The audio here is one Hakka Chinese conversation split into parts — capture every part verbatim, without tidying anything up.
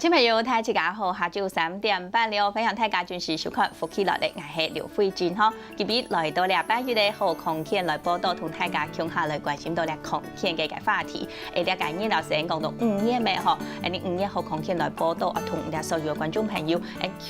小朋友，大家好，下晝三點半了，歡迎大家準時收看《福氣來了》，𠊎係劉慧珍吼。今日來到這半日个好康健來報到，同大家共下來關心到這康健个个話題。誒，這个日老師講到五月个吼，誒，你五月好康健來報到，啊，同這所有个觀眾朋友，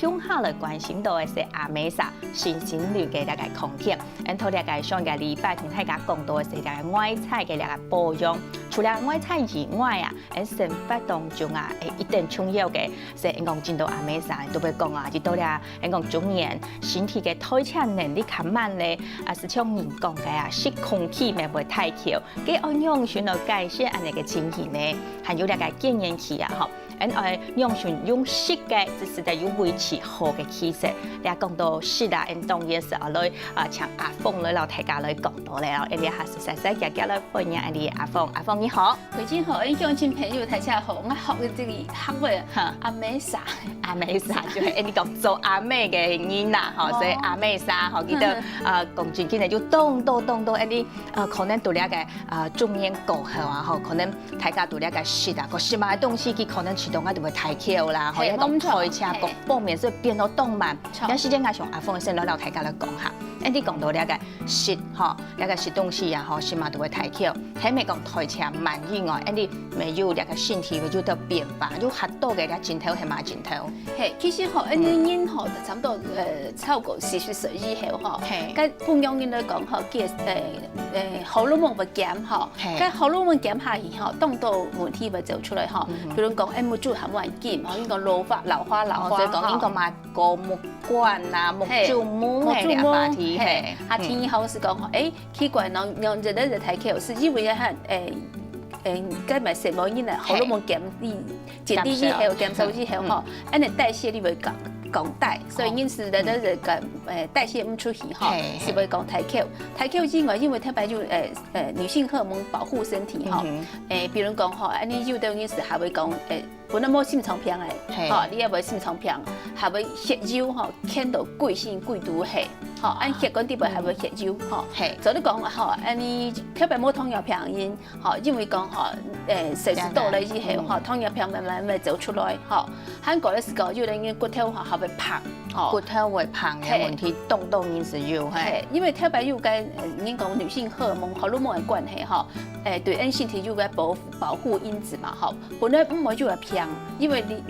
誒，共下來關心到个係阿美sarah身心靈个這个康健。誒，頭這个上個禮拜同大家講到个係這个外在个這个保養，除了外在以外啊， 誒，生活當中啊，誒，一等重要个，係講真多阿美sarah都會講啊，一到了，誒，講中年，身體个代謝能力較慢咧，啊，係像人講个啊，食空氣乜會大口，該愛仰般來改善恁呢个情形呢？還有這个更年期啊，吼，誒，愛仰般用食个，就使得有維持好个氣色。這講到食啊，誒，當然係愛來啊，請阿鳳來摎大家來講到咧，誒，這下係細細遽遽來歡迎𠊎等阿鳳，阿鳳你好。 慧珍好，誒，鄉親朋友大家好，𠊎學个這个客話，哈。阿美sarah。阿美sarah就係，誒，你講做阿美个人啦，吼，哦。所以阿美sarah，吼，佢个，嗯。呃，講真个就當多當多，誒，你，呃，可能到這个，呃，中年過後啊，吼，可能大家到這个食啊，各式嘛个東西，佢可能食到𠊎都會大口啦，吼，嘿，也講開車各方面，嘿。所以變到當慢。著。該時間𠊎想阿鳳先來摎大家來講下，誒，你講到這个食，吼， 這个食東西啊，吼，食嘛都會大口，係毋係講代謝慢以外，恁呢乜有這个身體會有得變化，有較多个這症頭係麼症頭？嘿，其實吼，嗯。恁呢人吼，差不多，呃，超過四十歲以後吼，嘿。該普通人來講吼，佢个，呃，呃，荷爾蒙會減吼，嘿。該荷爾蒙減下去吼，當多問題會走出來吼。嗯哼。比如講，哎，目珠還無恁金吼，你講老花，老花，老花哦，所以講，吼。你講嘛，過目 管啊，目珠毛个這个話題，嘿，目珠毛，嘿。啊，第二項係講，誒，奇怪，人，人日日大口，係因為啊，誒，誒，該麼个細妹人啊，嘿。荷爾蒙減低，減低以後，減少。減少以後吼，嗯。恁呢代謝率會降，降低，所以人係日日日个，誒，代謝毋出去吼，嘿，嘿。係會講大口。大口以外，因為特別有，誒，誒，女性荷爾蒙保護身體吼，嗯哼。誒，比如講吼，恁呢有兜人係還會講，誒， 本來無心臟病个，嘿。吼，你也會心臟病，還會血油吼，牽到歸身歸肚去，吼，恁血管底背還會血油，吼。嘿。所以講吼，恁呢特別無糖尿病个人，吼，因為講吼，誒，歲數到了以後，嗯。吼，糖尿病慢慢會走出來，吼。還過來係講，有个人骨頭吼，還會膨，吼。骨頭會膨个問題，嘿。當多人係有，嘿。嘿，因為特別有个，呃，人講女性荷爾蒙，荷爾蒙个關係，吼，誒，對，𫣆身體有个保，保護因子嘛，吼。 本來毋會有个病，因為你，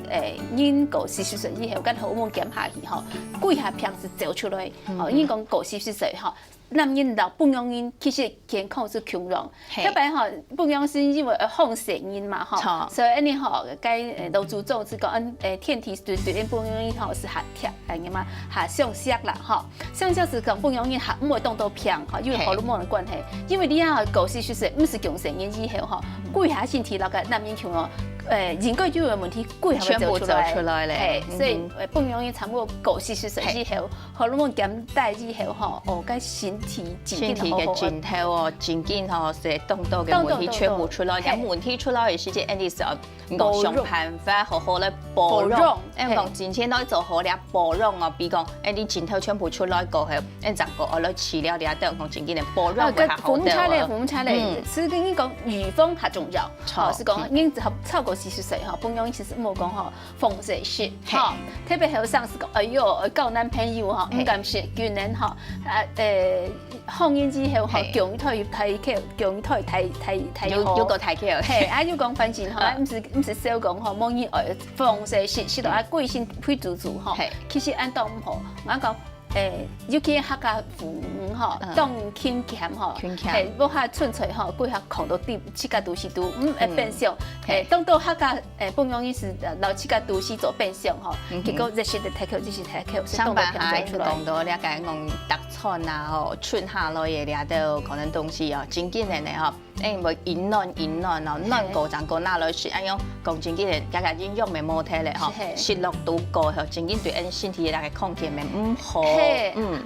誒，人過四十歲以後，該荷爾蒙減下去吼，幾下病係走出來，嗯。吼，人講過四十歲吼，男人摎婦人人其實健康係共樣，嘿。特別吼，婦人係因為會放生人嘛吼，著。所以恁呢吼，該，誒，老祖宗係講，嗯，誒，天地對，對，𫣆婦人人吼係較貼，誒，嘛，較相惜啦吼。 相較之下，婦人人還毋會當多病，吼，因為荷爾蒙个關係。嘿。因為你啊，過四十歲，毋係降生人以後吼，嗯。幾下身體摎該男人共樣，誒，應該有个問題，幾下會走出來。全部走出來咧。嘿，嗯哼。所以，誒，婦人人差不多過四十歲以後，嘿。荷爾蒙減低以後吼，哦，該身體真正好好。身體个症頭哦，真正吼，係當多个問題全部出來，當多，當多。嘿。連問題出來个時節，恁呢係愛 你講想辦法好好來保養。保養，哎，嘿。講真正愛做好了保養哦，比講，哎，你症頭全部出來過後，哎，正過愛來治療了，等講真正个保養會較好个哦。啊，該紅茶嘞，紅茶嘞，嗯。係跟你講，預防較重要。著。哦，係講，嗯。人超，超過四十歲吼，本人其實無講吼，放射性，嘿。吼，特別後生係講，哎喲，交男朋友吼，嘿。毋敢食，可能吼，啊，呃， 婚姻之後吼，嘿。降胎大口，降胎大，大，大口。又，又過大口。嘿，啊，又講反正吼，嘿。毋係，毋係笑講吼，無人愛放射性，食到啊，嗯。歸身肥嘟嘟吼。嘿。其實恁樣毋好，𠊎講，誒，尤其客家婦女吼，嗯。當勤儉吼，勤儉。嘿，無下存在吼，歸下囥到底，自家肚屎肚，嗯，會變相，嗯。嘿。誒，當多客家 誒，本人係，呃，摎自家肚屎做變相吼，嗯哼。結果日食个大口，日食大口，係上班還講到這個講逐餐啊吼，剩下來个這兜可能東西哦，真緊个呢吼，哎，會一卵一卵哦，嘿。卵過正過拿來食，哎喲，講真緊个，這個營養个問題咧吼，是嘿。食落肚過後，真緊對𫣆身體个那個康健个毋好，嘿。嗯。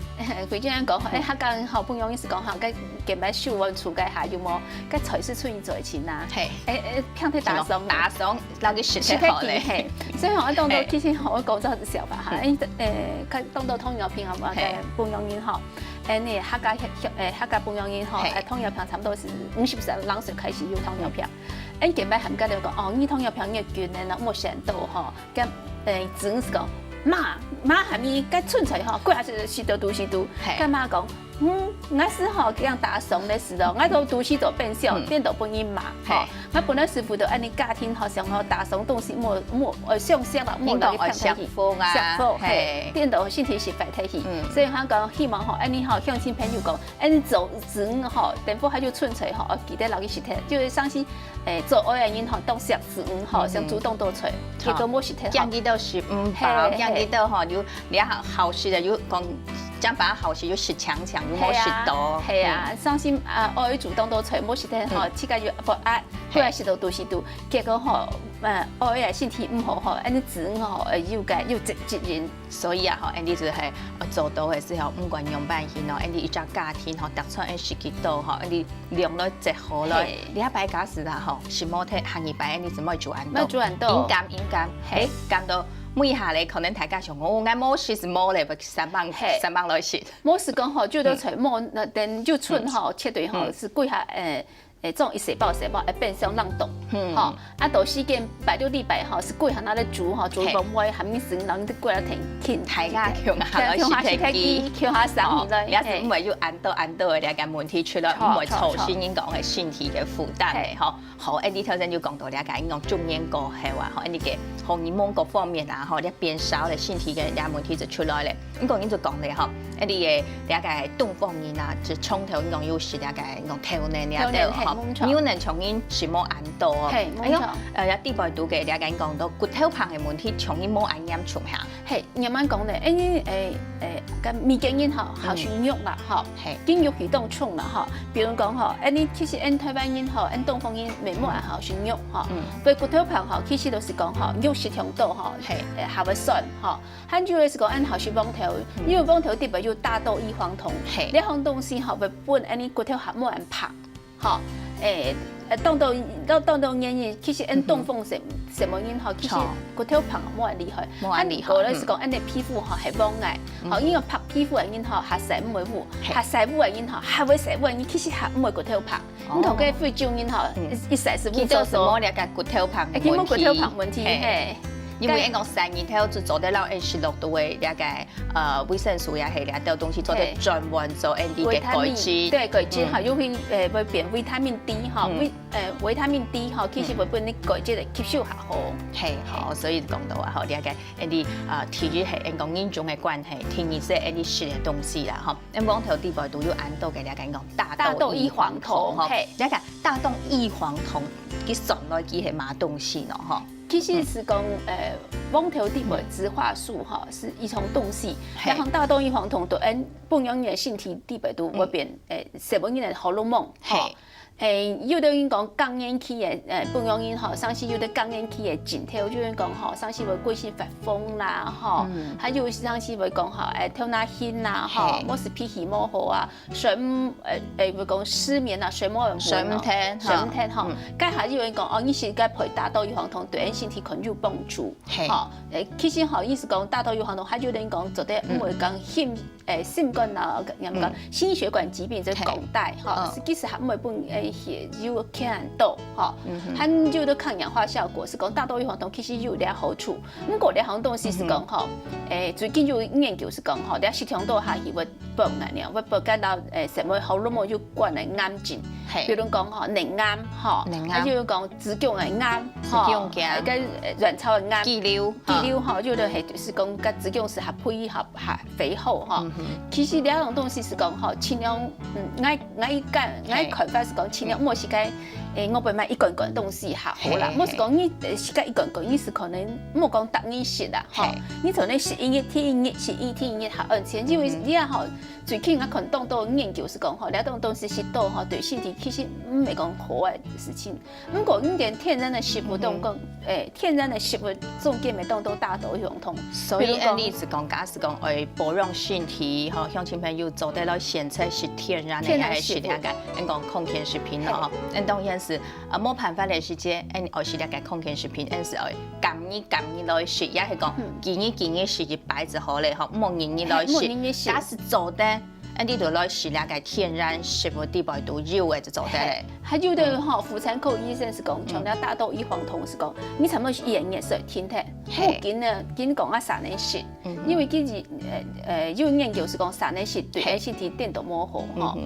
佢這樣講，哎，嗯。客家人吼，本人係講吼，該見擺手腕出該下有無？該菜市出去做一錢啊？嘿。哎，哎，平地打爽。打爽。 那個食材好咧。食材低，嘿。所以吼，當多嘿。其實吼，𠊎講做係笑話哈，嘿。因為，誒，看當多糖尿病啊，嘿。該本人吼，誒，你客家，誒，客家本人吼，嘿。誒，糖尿病差不多係五十歲人歲開始有糖尿病。恁見擺喊佢兜講，哦，你糖尿病你个菌呢，莫食恁多吼。該，誒，子女係講，媽，媽喊你該春菜吼，過下食食到肚屎肚。該媽講，嗯，𠊎係吼，這樣打爽个時候，𠊎都肚屎都變小，變到分人罵吼。𠊎本來師傅都恁呢家庭吼，想吼打爽東西，莫莫呃，想食啦，莫拿去放忒去，食風啊，食風，嘿，變到身體係壞忒去。所以佢講希望吼，恁呢吼，鄉親朋友講， 恁早子女吼，等會還有春菜吼，哦，記得留佢食忒，就係相信，誒，做愛个人吼，當惜子女吼，想煮當多菜，結果無食忒。驚佢兜食毋飽，驚佢兜吼，又你好食个，又講，講法好食又食強強，又無食到。係啊，相信啊，愛煮當多菜，無食忒吼，自家又不愛，不愛食到肚屎肚，結果吼，呃，愛个身體毋好吼，恁呢子女吼，呃，又該又責責任。 所以啊，吼，恁呢就係，呃，做到个時候，毋管仰般形咯，恁呢一隻家庭吼，逐餐愛食幾多吼，恁呢量來節好來。這擺假使啦吼，食無忒，下二擺恁呢就莫煮恁多。莫煮恁多。緊減，緊減，嘿，減到尾下咧，可能大家想講，哦，𠊎無食係無咧，三磅，三磅來食。無係講吼，煮到菜無，那等就剩吼，絕對吼，係幾下，呃， 誒，種一細包細包，會變相冷凍，吼，啊，到時間擺到禮拜吼，係幾下拿來煮吼，煮到會含你身人都過來挺挺。大家共下來食忒佢，共下省起來，也係毋會有恁多恁多个這個問題出來，毋會造成人講个身體个負擔个吼。好，恁呢頭先有講到這個，因為中年過後啊，吼，恁呢个荷爾蒙各方面啊，吼，這變少了，身體个這問題就出來了。 毋過人就講咧吼，恁呢个這個東方人啊，就從頭講有食這個講豆奶這兜吼，豆奶，嘿，無錯。牛奶像人食無恁多哦。嘿，無錯。哎喲，呃，這底背肚个這個人講到骨頭病个問題，像人無恁嚴重哈。嘿，慢慢講咧，因為誒誒，該美國人吼，好食肉啦吼，嘿，筋肉係當重啦吼。比如講吼，恁呢其實恁台灣人吼，恁東方人，無恁好食肉吼，所以骨頭病吼，其實都係講吼，肉食忒多吼，嘿，誒，較會酸吼。 還有个係講，恁好食黃豆，因為黃豆底背有大豆異黃酮，這項東西吼，會分恁呢骨頭較無恁白，吼，誒，呃，當多，當，當多原因，其實恁東方什，什麼人吼，其實骨頭白無恁厲害，無恁厲害。還有个係講，恁呢皮膚吼，係黃个，吼，因為白皮膚个人吼，較曬毋會烏，較曬烏个人吼，較會曬烏个人，其實較毋會骨頭白。 毋同个非洲人吼，一一曬係烏糟糟，佢兜係無這個骨頭病个問題，佢無骨頭病問題，嘿。因為𠊎講曬日頭就做得摎𠊎食落肚个這個，呃，維生素也係這兜東西做得轉換做𠊎个鈣質。維他命，對，鈣質吼，尤其，呃，會變維他命D吼，維，呃，維他命D吼，其實會分你鈣質个吸收較好。嘿，好，所以講到啊，吼，這個𠊎个，呃，第一係𠊎講人種个關係，第二係𠊎食个東西啦，吼。 𠊎黃豆底背都有恁多个，這個講大豆異黃酮吼，這個大豆異黃酮佢算來佢係麼東西呢吼？其實係講，呃，黃豆底背植化素吼，係一種東西，然後大豆異黃酮對𠊎本人个身體底背都會變，呃，細妹人个荷爾蒙吼。 誒，有兜人講更年期个，誒，本人人吼，常時有兜更年期个症頭，有人講吼，常時會歸身發瘋啦，吼，還有常時會講吼，誒，頭那暈啦，吼，無係脾氣無好啊，睡，誒，誒，會講失眠啊，睡無安穩啊，睡毋忒，睡毋忒吼。該下有人講，哦，你係該配大豆異黃酮，對𠊎身體可能有幫助，吼，誒，其實吼，意思講大豆異黃酮，還有人講做得毋會講興 誒，心肝啊，仰般講，心血管疾病就係講大吼，係其實還毋會分誒血有牽到吼，還有个抗氧化效果，係講大豆異黃酮其實有這好處。毋過這項東西係講吼，誒，最近有研究係講吼，這食忒多下去會發癌呢，會發該兜誒，什麼荷爾蒙有關个癌症，比如講吼，乳癌吼，乳癌，還有講子宮个癌吼，子宮頸，該卵巢个癌，肌瘤，肌瘤吼，有兜係係講該子宮係較肥較 較肥厚吼。其實這種東西係講吼，盡量，嗯，𠊎𠊎个𠊎看法係講，盡量莫食該，誒，外背買一罐罐東西較好啦。莫係講你食該一罐罐，你係可能莫講逐日食啦，吼。你可能食一日，第一日食一，第二日較安全，因為你啊吼，最近𠊎看當多研究係講吼，這種東西食多吼，對身體其實毋係講好个事情。 毋過，你連天然个食物當中，誒，天然个食物中間乜當多大豆異黃酮。所以，比如講，恁呢係講，假使講愛保養身體，吼，鄉親朋友做得來選擇食天然个，天然食物。也係食這個，恁講康健食品咯，吼。恁當然係，呃，無辦法个時節，恁愛食這個康健食品，恁係愛減日減日來食，也係講，幾日幾日食一擺就好咧，吼，莫日日來食。嘿，莫日日食。假使做得，恁樣就來食這个天然食物裡背肚有个就做得了。還有个吼，婦產科醫生係講，像該大豆異黃酮係講，你差毋多係一個月就停忒，毋緊呢，緊講啊三日食，因為其實呃呃有研究係講三日食對身體顛倒無好吼。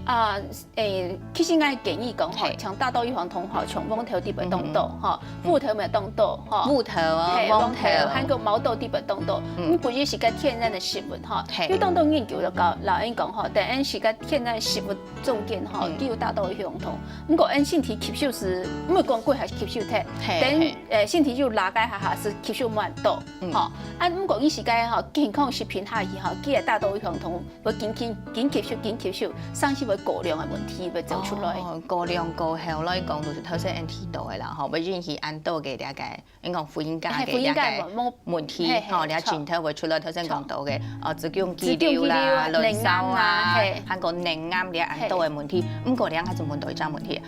啊，誒，其實𠊎建議講吼，像大豆異黃酮吼，像黃豆裡背當多吼，烏豆乜當多吼，烏豆啊，嘿，黃豆，黃豆，還有毛豆裡背當多，嗯，不過係个天然个食物吼，有當多研究就講，老人講吼，等𠊎食个天然食物中間吼，佢有大豆異黃酮，毋過𠊎身體吸收係，毋係講過還吸收忒，等呃身體又拉開下下係吸收無恁多，吼，啊毋過你食个吼健康食品下去吼，佢个大豆異黃酮 會緊緊緊吸收緊吸收，生起會過量个問題會走出來。哦，過量過後來講，就是頭先恁提到个啦，吼，會引起恁多个這个，應講婦人家个這个問題，吼，這盡頭會出來頭先講到个，哦，子宮肌瘤啦、卵巢啊，還過乳癌這恁多个問題。毋過，這下就問到一隻問題，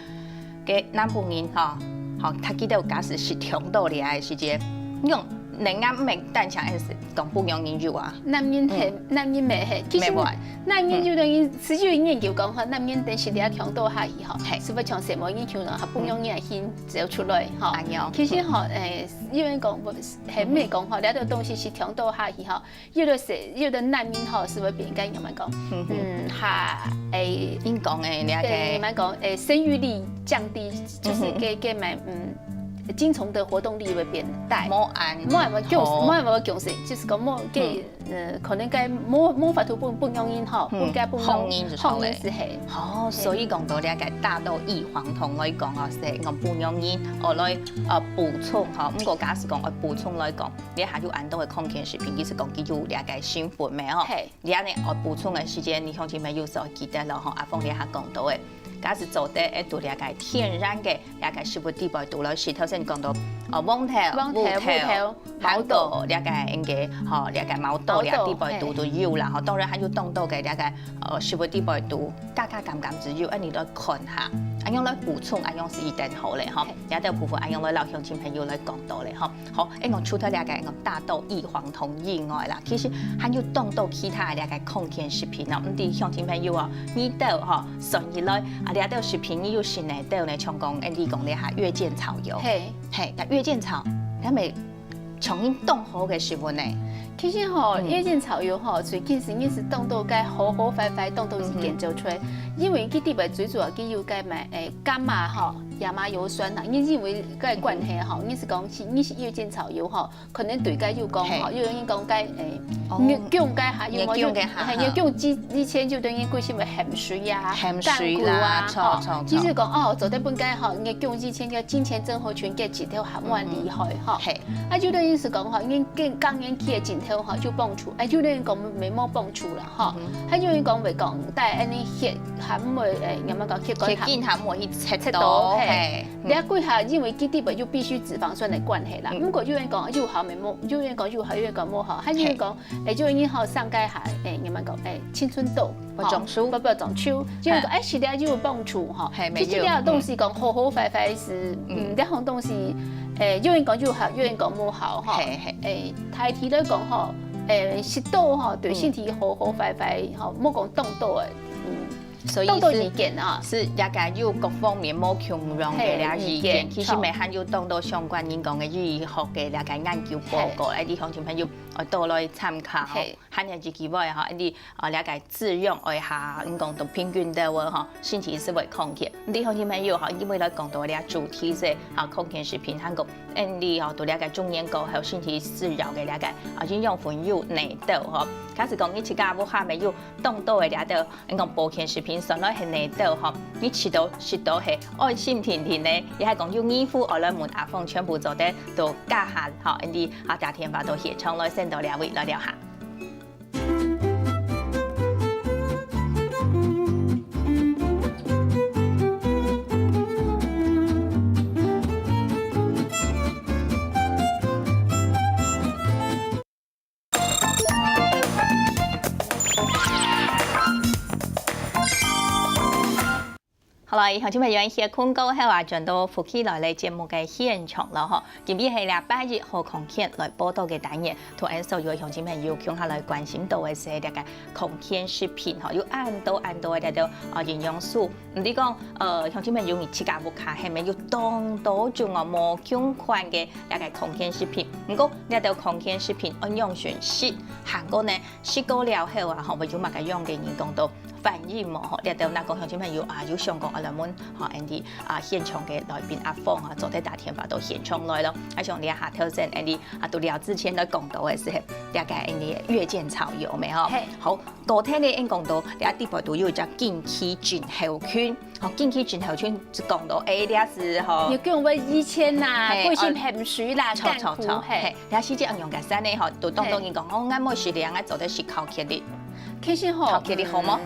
个南部人吼，吼，佢記得有假使食忒多這个時節，用能啊毋係單淨係講婦人人有啊。男人係，男人乜係，其實男人有个人，係有研究講吼，男人等食了忒多下去吼，係會像細妹人像樣，婦人人个形走出來吼。其實吼，誒，有人講，係毋係講吼，這兜東西食忒多下去吼， 有个細，有个男人吼，係會變个，仰般講？嗯，哈，誒，應講誒，這个，對，仰般講？誒，生育力降低，就是个个蠻，嗯，精蟲的活動力會變低。無恁，無恁會強，無恁會強勢，就是講無个，呃，可能个無無法度分分用人吼，分个分用，好人就好咧。好人係係。哦，所以講到這个大豆異黃酮來講哦，係講分用人，哦來呃補充吼。毋過假使講愛補充來講， 這下有恁多个康健食品，其實講佢有這个成分个吼。係。這呢，愛補充个時節，你鄉親朋友所記得咯吼，阿鳳這下講到个，假使做得愛對這个天然个這个食物裡背肚來食，頭先講到哦，黃豆、黃豆、烏豆、烏豆、還有這个應該吼，這个毛豆這裡背肚都有啦吼。當然還有當多个這个呃食物裡背肚，加加減減都有，恁樣來看下，恁樣來補充，恁樣係一定好咧吼。這个部分恁樣來摎鄉親朋友來講到咧吼。 好，𠊎講除忒這个𠊎講大豆異黃酮以外啦，其實還有當多其他个這个康健食品哦。毋知鄉親朋友哦，你兜吼，選起來啊，這兜食品你有食哪兜呢？像講，誒，你講這下月見草油，係。係，該月見草，佢乜像人當好个食物呢？其實吼，月見草油吼，最近係人係當多个好好壞壞，當多意見走出來，因為佢裡背最主要佢有个嘛，誒，gamma吼，亞麻油酸啦，你認為个關係吼，你係講係，你係月見草油吼， 可能對該有講吼，有人講該誒，哦，月經該下有無？月經該下，嘿，月經之之前就等於歸身會鹹水啊、鹹水啦，乾枯啊，吼，著著著。其實講哦，做得分該吼，月經之前个金錢症候群个指頭還蠻厲害吼。嘿，啊，有的人係講吼，月經更年期个指頭吼有幫助，啊，有的人講無幫助啦吼，還有人講會講帶恁呢血還會誒，仰般講血管還血管還會去切切到，到，嘿。嘿。 了解下，因為佢裡背有必需脂肪酸个關係啦。毋過有人講有效無，有人講有效，有人講無效，還有人講，誒，有人好上該下，誒，仰般講，誒，青春痘，會長手，吼，會長手，有人講，誒，食了有幫助吼。嘿，其實這東西講好好壞壞係，嗯，這項東西，誒，有人講有效，有人講無效吼。嘿嘿。誒，大體來講吼，誒，食到吼，對身體好好壞壞吼，莫講當多誒，嗯。 所以係，當多意見啊。係大家有各方面無共樣个這意見，嘿，意見，其實乜還有當多相關人講个醫學个這个研究報告，嘿，誒，你鄉親朋友，呃，多來參考吼。嘿。還有一句話吼，誒，你，呃，這个滋養愛下，你講到平均个話吼，身體係會康健。你鄉親朋友吼，因為來講到這主題係，啊，康健食品，還講，誒，你吼，到這个中年過後，身體需要个這个，啊，營養分有哪兜吼。假使講你自家屋下乜有當多个這兜 你講保健食品選來係哪兜吼，你食到食到係安心定定呢，也係講有疑問愛來問阿鳳，全部做得到家下吼，你啊打電話到現場來先到這位來聊下。好了，哎，鄉親朋友，歇睏過後啊，轉到福氣來了節目个現場了吼。今日係禮拜一好康健來報到个單元，同𫣆所有鄉親朋友共下來關心到个係這个康健食品吼，有恁多恁多个這兜啊營養素。毋知講，呃，鄉親朋友你自家屋下係毋係有當多種哦，無共款个這个康健食品？毋過這兜康健食品愛仰般食，還過呢，食過了後啊，吼，會有麼个樣个人講到 反應無吼？這兜若講鄉親朋友啊，有想講啊，來問吼，𫣆俚啊，現場个來賓阿芳啊，做得打電話到現場來咯。啊，像這下頭先𫣆俚啊，都聊之前都講到个係，大概𫣆俚月見草油咩吼？嘿。好，過頭呢，𫣆講到，這底背都有一隻緊氣症候群，吼，緊氣症候群就講到，哎，這係吼，你講个以前呐，嘿，過去哦，鹹水啦，著，著，乾苦，著，嘿。嘿，這時節恁樣个時節呢，吼，都當多人講，哦，𠊎無食了，𠊎做得食巧克力。 其實吼，巧克力好無？嗯，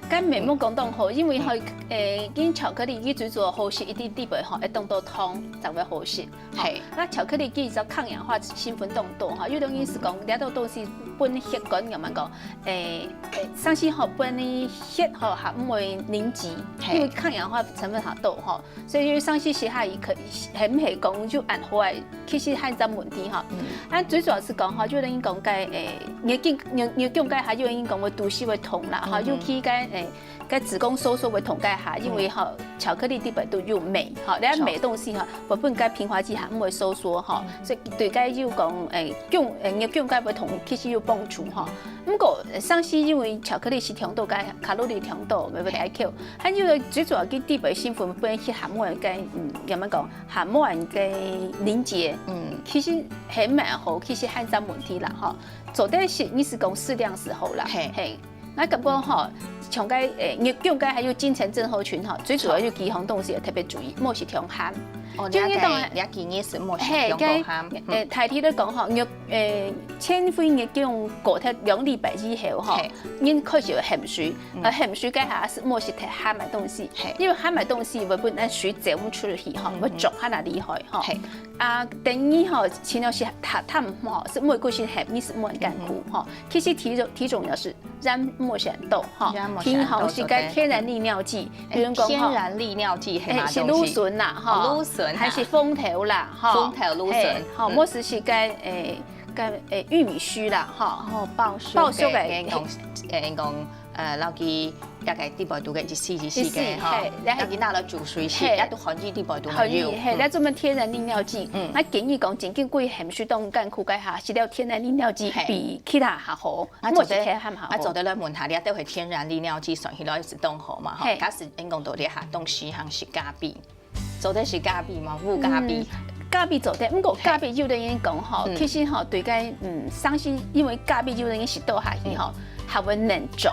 該美夢講當好，因為吼，嗯。誒，因為巧克力佢最主要好食一滴滴个吼，會當多糖，正會好食。吼，嘿。該巧克力佢就抗氧化成分當多吼，有種意思講，嗯。這兜東西分血管，仰般講，誒，誒，像係吼，分你血吼，還毋會凝集，嘿。因為抗氧化成分較多吼， 所以有當時食下佢可以，係毋係講就恁好啊？其實還有一個問題吼。嗯。啊，最主要係講吼，有人講該，誒，月經，月，月經該下有人講會肚屎會痛啦，吼，嗯哼。尤其該，誒，該子宮收縮會痛該下，因為吼，嗯。巧克力底背都有鎂，吼，你看著。鎂東西吼，會分該平滑肌還毋會收縮吼，嗯。所以對該有講，誒，經，誒，月經該會痛，其實有幫助吼。 毋過，呃，像係因為巧克力係忒多个卡路里忒多，會，會忒摳。還有呢，最主要佢底背成分分佢含滿个，嗯，仰般講，含滿个凝結，嗯。其實還蠻好，其實還有問題啦，吼。做得食，你係講適量就好啦，嘿。嘿。𠊎感覺吼，像該，誒，月經該還有經前症候群吼，最主要有幾項東西要特別注意，莫食忒鹹。哦，就係當然，了解，了解，你係莫食忒過鹹。嘿，該，誒，大體來講吼，月 誒，前回月經過忒兩禮拜以後吼，嘿。人開始有鹹水，嗯。呃，鹹水該下係莫食忒鹹个東西，嘿。因為鹹个東西會分咱水走毋出去吼，嗯，會腫較厲害吼。嘿。啊，等於吼，盡量係淡淡吼，係莫過鹹，你係莫乾苦吼。嗯。其實體重，體重要係，咱莫食多吼，咱莫食多，平衡係該天然利尿劑，比如講吼，天然利尿劑係麼个東西？誒，係蘆筍啦，吼，哦，蘆筍啊。還係紅豆啦，吼，紅豆、蘆筍，嘿，吼，嗯。莫係係該，誒， 該，誒，玉米鬚啦，吼。哦，暴食个，暴食个，應該講，誒，應該講，呃，摎佢大概底背肚个一絲一絲个，一絲，吼，嘿，摎佢拿來煮水食，嘿。也都可以底背肚嘛有。可以，嘿，嗯。來做麼天然利尿劑。嗯。𠊎建議講，正經過鹹水當乾苦該下，食了天然利尿劑嘿。比其他較好，啊，莫食忒鹹較好。做得，啊，做得來問下，你兜係天然利尿劑算起來係當好嘛，吼。嘿。假使應該講到這下當時行食咖啡。 做得食咖啡嘛，烏咖啡。嗯，咖啡做得，毋過嘿。咖啡有个人講吼，嗯。其實吼，對該，嗯，像係因為咖啡有个人食多下去吼，嗯。還會黏腫。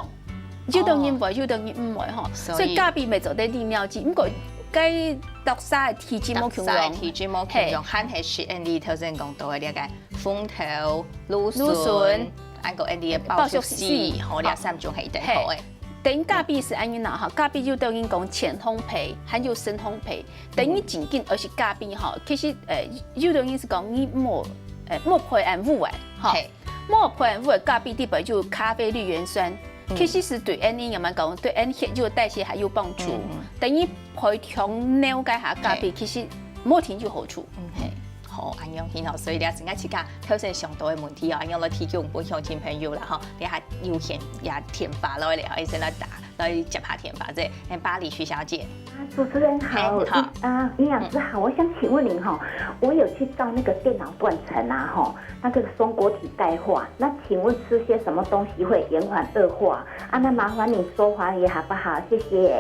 有个人會，哦。有个人毋會吼，所以所以咖啡乜做得利尿劑，毋過該逐儕个體質無共樣。逐儕个體質無共樣，嘿。還係食𫣆俚頭先講到个這个紅豆、蘆筍，蘆筍。還過𫣆俚个暴食性，暴食性。吼，這三種係一定好个。嘿。 等於咖啡係恁樣啦，吼，咖啡有个人講淺烘焙，還有深烘焙。等於正經愛食咖啡吼，其實，呃，有个人係講你莫，呃，莫焙恁烏个，吼。嘿。莫焙恁烏个咖啡底背有咖啡綠原酸，嗯。其實係對𫣆俚仰般講，對𫣆血有代謝還有幫助。嗯，嗯。等於焙當濃該下咖啡，嘿。其實無忒有好處。嗯，嘿。 好，恁樣很好，所以這係𠊎自家頭先想到个問題哦，恁樣來提供分鄉親朋友啦，吼，這下有線也電話來了，吼，先來打，來接下電話，這，誒，巴黎徐小姐。啊，主持人好，嘿，好。啊，營養師好，我想請問您哈，我有去照那個電腦斷層啊，哈，那個松果體鈣化，那請問吃些什麼東西會延緩惡化？啊，那麻煩你說華語好不好？謝謝。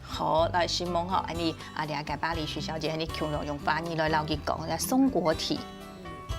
好，來，承蒙吼，恁呢啊，這个巴黎徐小姐，恁呢共樣用華語來摎佢講，該松果體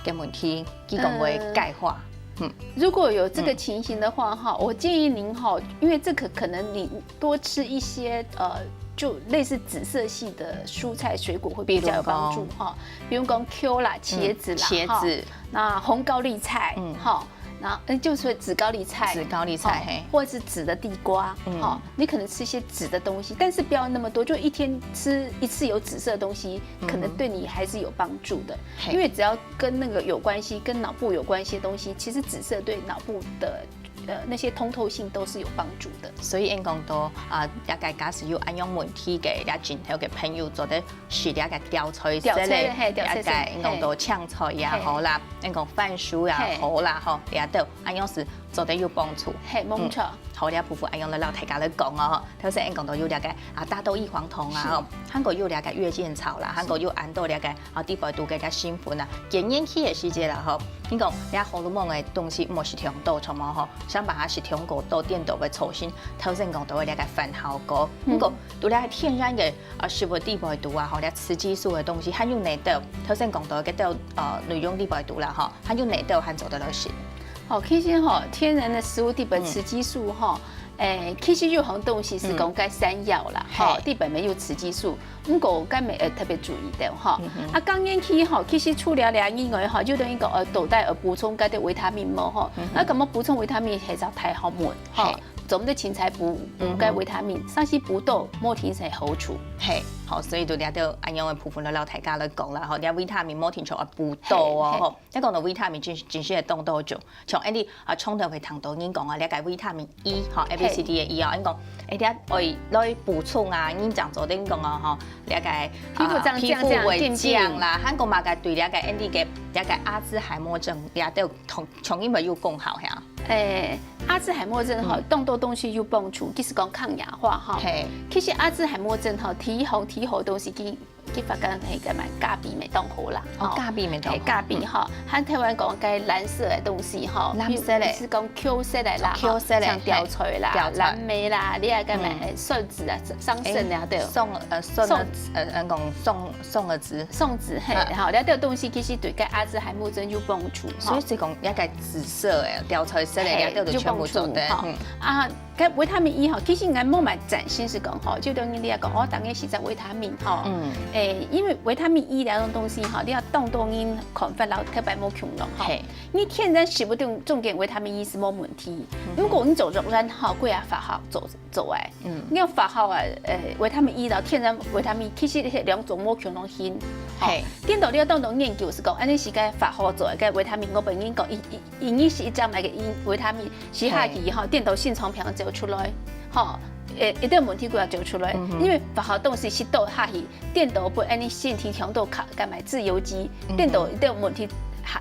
个問題，佢講會鈣化。嗯。如果有這個情形的話，哈，我建議您哈，因為這個可能你多吃一些，呃，就類似紫色系的蔬菜水果會比較有幫助哈。比如講，比如講Q啦，茄子啦，嗯，茄子。哈，那紅高麗菜，嗯。哈， 那，呃，就是紫高麗菜。紫高麗菜，哦，嘿。或者是紫的地瓜，嗯。哦，你可能吃一些紫的東西，但是不要那麼多，就一天吃一次有紫色的東西，嗯哼。可能對你還是有幫助的。嘿。因為只要跟那個有關係，跟腦部有關係的東西，其實紫色對腦部的，呃，那些通透性都是有帮助的。所以，應講到，啊，這个假使有恁樣問題个，這盡頭个朋友做得食這个吊菜色个，吊菜，嘿，吊菜色，這个應講到青菜也好啦，應講番薯也好啦，吼，這兜恁樣係做得有幫助。嘿，無錯。嗯，好，這部分恁樣來摎大家來講哦，吼。頭先應講到有這个，啊，大豆異黃酮啊，吼，還過有這个月見草啦，還過有恁多這个 啊，裡背肚个這成分啊，更年期个時節啦吼，你講這荷爾蒙个東西毋好食忒多，著無吼？相反下食忒過多，顛倒會造成頭先講到个這个反效果。嗯。毋過，除了天然个，啊，食物裡背肚啊，吼，這雌激素个東西，還有哪兜？頭先講到个兜，呃，內容裡背肚啦吼，還有哪兜還做得來食？哦，其實吼，天然的食物裡背嗯。雌激素吼， 誒，其實有項東西係講該山藥啦，嗯。吼，嘿。裡背乜有雌激素，毋過該乜愛特別注意个吼。嗯哼。啊，更年期吼，其實除了這以外吼，有兜人講，呃，到底愛補充該兜維他命無吼？嗯哼。啊，感覺補充維他命係隻大學問，吼，嘿。做毋得凊彩補，補該維他命，嗯哼。但是補到無定著好處。嘿，好，所以就這兜恁樣个部分來摎大家來講啦，吼，這維他命無定著愛補到哦，嘿，嘿。吼。 你講到維他命真，真係會當多種，像恁呢啊，常常會聽到人講啊，這个維他命E，吼，A B C D个E啊，人講，誒，這愛來補充啊，人講做等講啊，吼，這个，皮膚啊，皮膚會靚啦，靚靚，還講嘛个對這个恁呢个，這个阿茲海默症，這兜同，同樣會有功效呀。誒，阿茲海默症吼，嗯。當多東西有幫助，其實講抗氧化吼。嘿。其實阿茲海默症吼，第一項，第一項東西，佢 佢發現該个嘛，咖啡乜當好啦。哦，吼。咖啡乜當好。嘿，咖啡吼，嗯。還台灣講該藍色个東西吼，藍色个。比如係講Q色个啦，哦，Q色个，像吊菜啦，嘿，吊菜。藍莓啦，你還有該嘛，嗯。誒，蒜子啊，桑葚啊，誒，對。松，呃，松子，松，呃，人講松，松子。松子，嘿，嗯。吼，這兜東西其實對該阿茲海默症有幫助，吼。所以係講該个紫色个，吊菜色个，嘿，這兜就全部做得，有幫助，吼。嗯。啊， 該維他命E吼，其實𠊎無麼个贊成係講吼，就等於你來講，哦，當然係隻維他命吼。嗯。誒，因為維他命E這種東西吼，你愛當多人看法，然後特別無共樣吼。嘿。你天然食物中，中間維他命E係無問題，嗯哼。毋過你做肉鰻吼，過啊化學做，做个。嗯。你用化學个，誒，維他命E，然後天然維他命，其實這兩種無共樣性。吼。嘿。顛倒你愛當多研究係講，恁呢係該化學做个，該維他命，𠊎本人講，一，一， 因為係一隻麼个維他命，食下去吼，顛倒心臟病走出來，吼，誒，一定問題就會走出來，嗯哼。因為化學東西食到下去，顛倒分恁呢身體強度較，該麼个自由基，嗯哼。顛倒一定問題，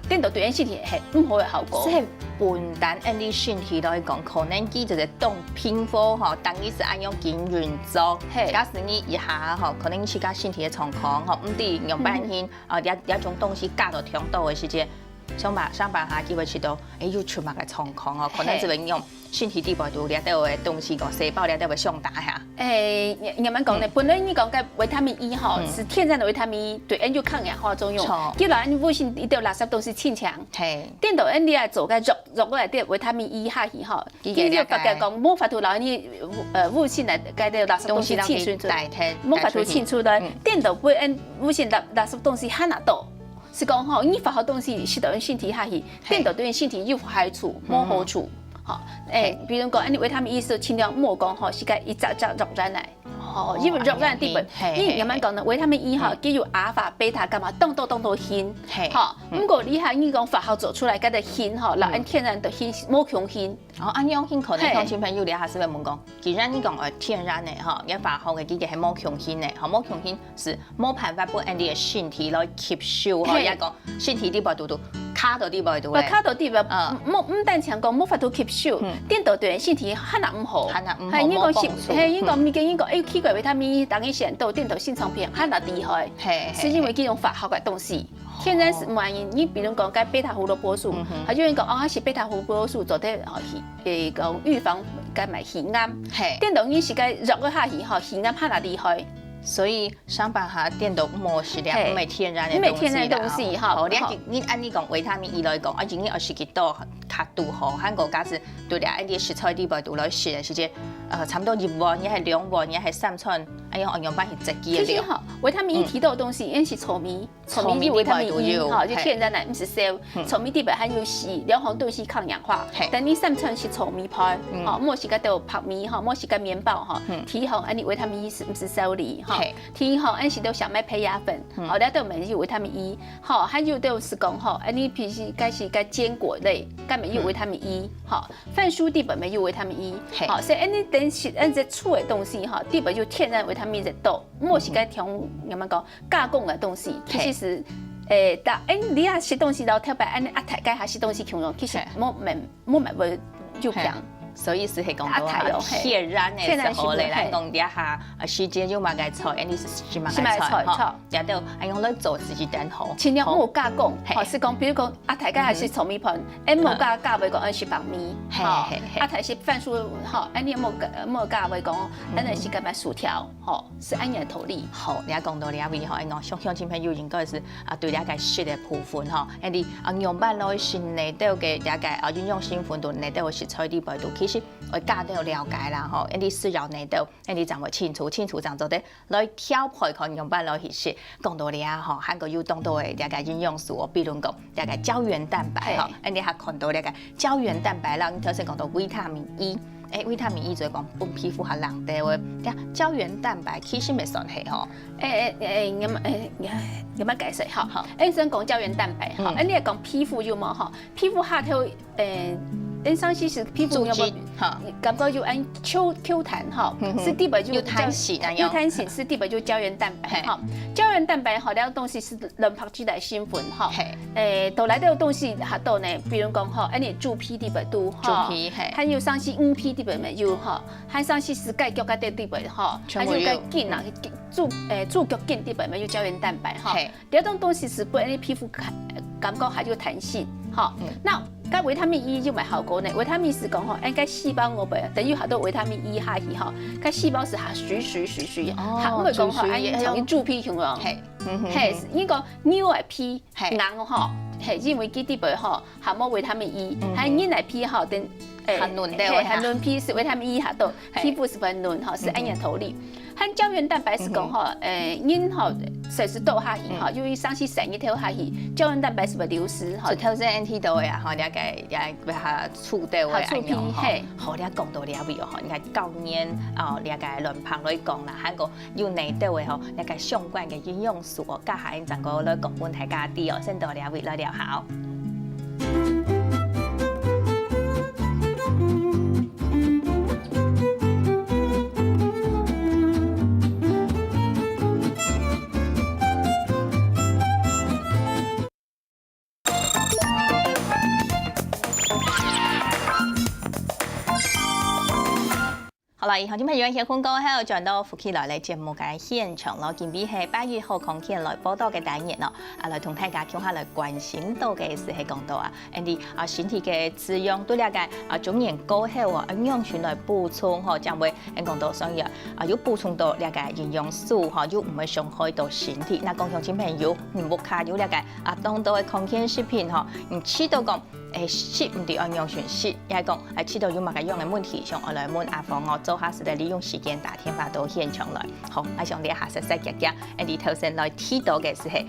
顛倒對人身體係毋好个效果。所以分擔恁呢身體來講，可能佢就係當平和吼，當然係恁樣緊運作。嘿。假使你一下吼，可能自家身體个狀況吼，毋知樣般形，嗯哼。 啊，這，這種東西加到忒多个時節，想辦，想辦法佢會試著，誒，又出麼个狀況哦，可能就會用身體裡背肚這兜个東西个細胞這兜會相打下。誒，你，你慢講呢，嗯。本來你講个維他命E吼，嗯。係天然个維他命E，對，恁有抗氧化作用。著。既然你身體一兜垃圾東西清淨，嘿。顛倒恁你愛做个肉，肉个這維他命E下去吼，佢个佢就發覺講，無法度摎你，呃，身體个該兜垃圾東西清出，東西代替，無法度清出來，代出去。嗯。顛倒分 有些垃，垃圾東西還較多，係講吼，你化學東西食到人身體下去，嘿。顛倒對人身體有害處，嗯。無好處。吼，誒，嘿。比如講，恁呢維他命E係盡量莫講吼，食該一隻隻肉鰻來。哦，哦，因為肉鰻裡背，嘿，因為慢慢講呢，嘿，嘿。維他命E吼，嘿。佢有alpha、beta、gamma，當多當多型。嘿。吼，嗯。毋過你還你講化學做出來該个型吼，摎恁天然个型，嗯。無共型。 哦，恁樣形可能鄉親朋友你還係會問講，既然你講，呃，天然个吼，你化學个這个係無共性个，吼，無共性係無辦法分恁呢个身體來吸收，吼，嘿。也講身體裡背肚肚，卡到裡背肚咧。不，卡到裡背，嗯。毋，毋單淨講無法度吸收，嗯。顛倒對身體還較毋好。還較毋好，嘿，你講是，無幫助。嘿，你講，嗯。你講，你講，誒，奇怪，維他命E當然選到顛倒心臟病還較厲害，嘿，嘿，係因為佢用化學个東西。 天然係無原因，你比如講該貝塔胡蘿蔔素，嗯哼。還有人講，哦，係貝塔胡蘿蔔素做得，哦，係，誒，講預防該麼个肺癌。嘿。顛倒你食該藥个下去，吼，肺癌還較厲害。所以想辦法顛倒莫食了，嘿。毋係天然个東西啦。毋係天然个東西，吼。吼，你，吼。你恁呢講維他命E來講，而且你愛食幾多較拄好，還過假使對了，恁呢食材裡背肚來食个時節，呃，差不多一碗，也係兩碗，也係三餐，哎呀，恁樣般去節制个了。其實吼，維他命E提到个東西，也係糙米，糙米有維他命E，糙米裡背都有，吼，就天然个，毋使燒。糙米裡背還有硒，兩項東西抗氧化。等於三餐食糙米飯，吼，莫食个兜白米，吼，莫食个麵包，吼，提好，恁樣維他命E係毋使燒哩，吼。提好，恁樣食兜小麥胚芽粉，吼，這兜乜有維他命E，吼，還有兜係講，吼，恁樣平時該食个堅果類，該乜有維他命E，吼。 番薯裡背乜有維他命E，吼，所以恁樣等食恁樣个素个東西吼，裡背有天然維他命E多，莫食該種，仰般講，加工个東西，其實係，誒，但，誒，你啊食東西摎頭擺恁樣啊，大家還食東西共樣，其實無，無，無，無有病。所以係講到啊，天然个係好个，咱講這下，呃，時節有麼个菜，恁樣係，係麼个菜，吼。 這兜愛用來做自己當好。盡量莫加工，吼，係講，比如講，啊，大家還食糙米飯，誒，莫加，加會講愛食白米，吼，啊，還食番薯，吼，恁樣莫加，莫加會講，恁樣食个薯條，吼，係恁樣个道理。好，你講到這位吼，𠊎想鄉親朋友應該係啊，對這个食个部分吼，恁樣啊，仰般來食哪兜个這个啊，營養成分都哪兜个食材裡背都，其實愛加兜了解啦，吼，恁樣需要哪兜，恁樣正會清楚，清楚正做得 來調配看仰般來去食。講到這吼，還過有當多个這个營養素哦，比如講這个膠原蛋白吼，恁樣還看到這个膠原蛋白啦，你頭先講到維他命E，誒，維他命E就係講分皮膚較靚兜个，這膠原蛋白其實乜算係吼。誒誒誒，仰般誒，仰般解釋吼？好，誒，先講膠原蛋白吼，誒，你係講皮膚有無吼？皮膚下頭 誒，恁樣係皮膚有無？組織，哈。感覺有恁Q，Q彈哈，嗯哼。係裡背有有彈性啊，有彈性，係裡背有膠原蛋白哈。膠原蛋白哈，這東西係卵白質个成分哈。係。誒，到哪兜東西下肚呢？比如講哈，恁樣豬皮裡背都哈，豬皮，係。還有像係魚皮裡背乜有哈，還像係雞腳該兜裡背哈，全部有。還有該筋啊，豬，誒，豬腳筋裡背乜有膠原蛋白哈。係。 這種東西係分你皮膚感，感覺較有彈性，吼。嗯。那該維他命E有麼个效果呢？維他命係講吼，恁該細胞外背，等於下肚維他命E下去吼，該細胞係較勻勻勻勻，哦，較毋會講吼，勻勻，恁樣像豬皮共樣。嘿，嗯哼，嘿，哼。應該牛个皮，嘿。硬吼，嘿，因為佢裡背吼， 含無維他命E，嗯哼。還有人个皮吼，等，誒，較嫩个，嘿，嘿。較嫩皮係維他命E較多，嘿。皮膚係會嫩吼，係恁樣个道理。嗯哼。還膠原蛋白係講吼，嗯哼。誒，人吼，歲數大下去吼，嗯。尤其三十歲以後下去，膠原蛋白係會流失吼。就頭先恁樣提到个啊，吼，了解，了解，較粗兜个啊，較粗皮，恁樣吼。嘿。好，你講到這位哦，吼，你看膠原，哦，了解卵白來講啦，還有 有哪兜个吼，這个相關个營養素哦，接下來正過來講分大家知哦，先到這位來尞好。好啦，以上就係有一些廣告，還有轉到福氣來了節目个現場咯。今晡日係八月好康健來報到个單元咯，啊，來同大家共下來關心到个係係講到啊，恁樣啊，身體个滋養，對這个啊，中年過後啊，仰般來補充吼，正會，恁講到所以啊，啊，有補充到這个營養素吼，又毋會傷害到身體。那講鄉親朋友，嗯，屋下有這个啊，當多个康健食品吼，你試著講 誒，食毋知愛仰般食，也係講，誒，試著有麼个樣个問題，想愛來問阿芳哦，做下係得利用時間打電話到現場來。好，𠊎想這下細細遽遽，誒，你頭先來提到个係係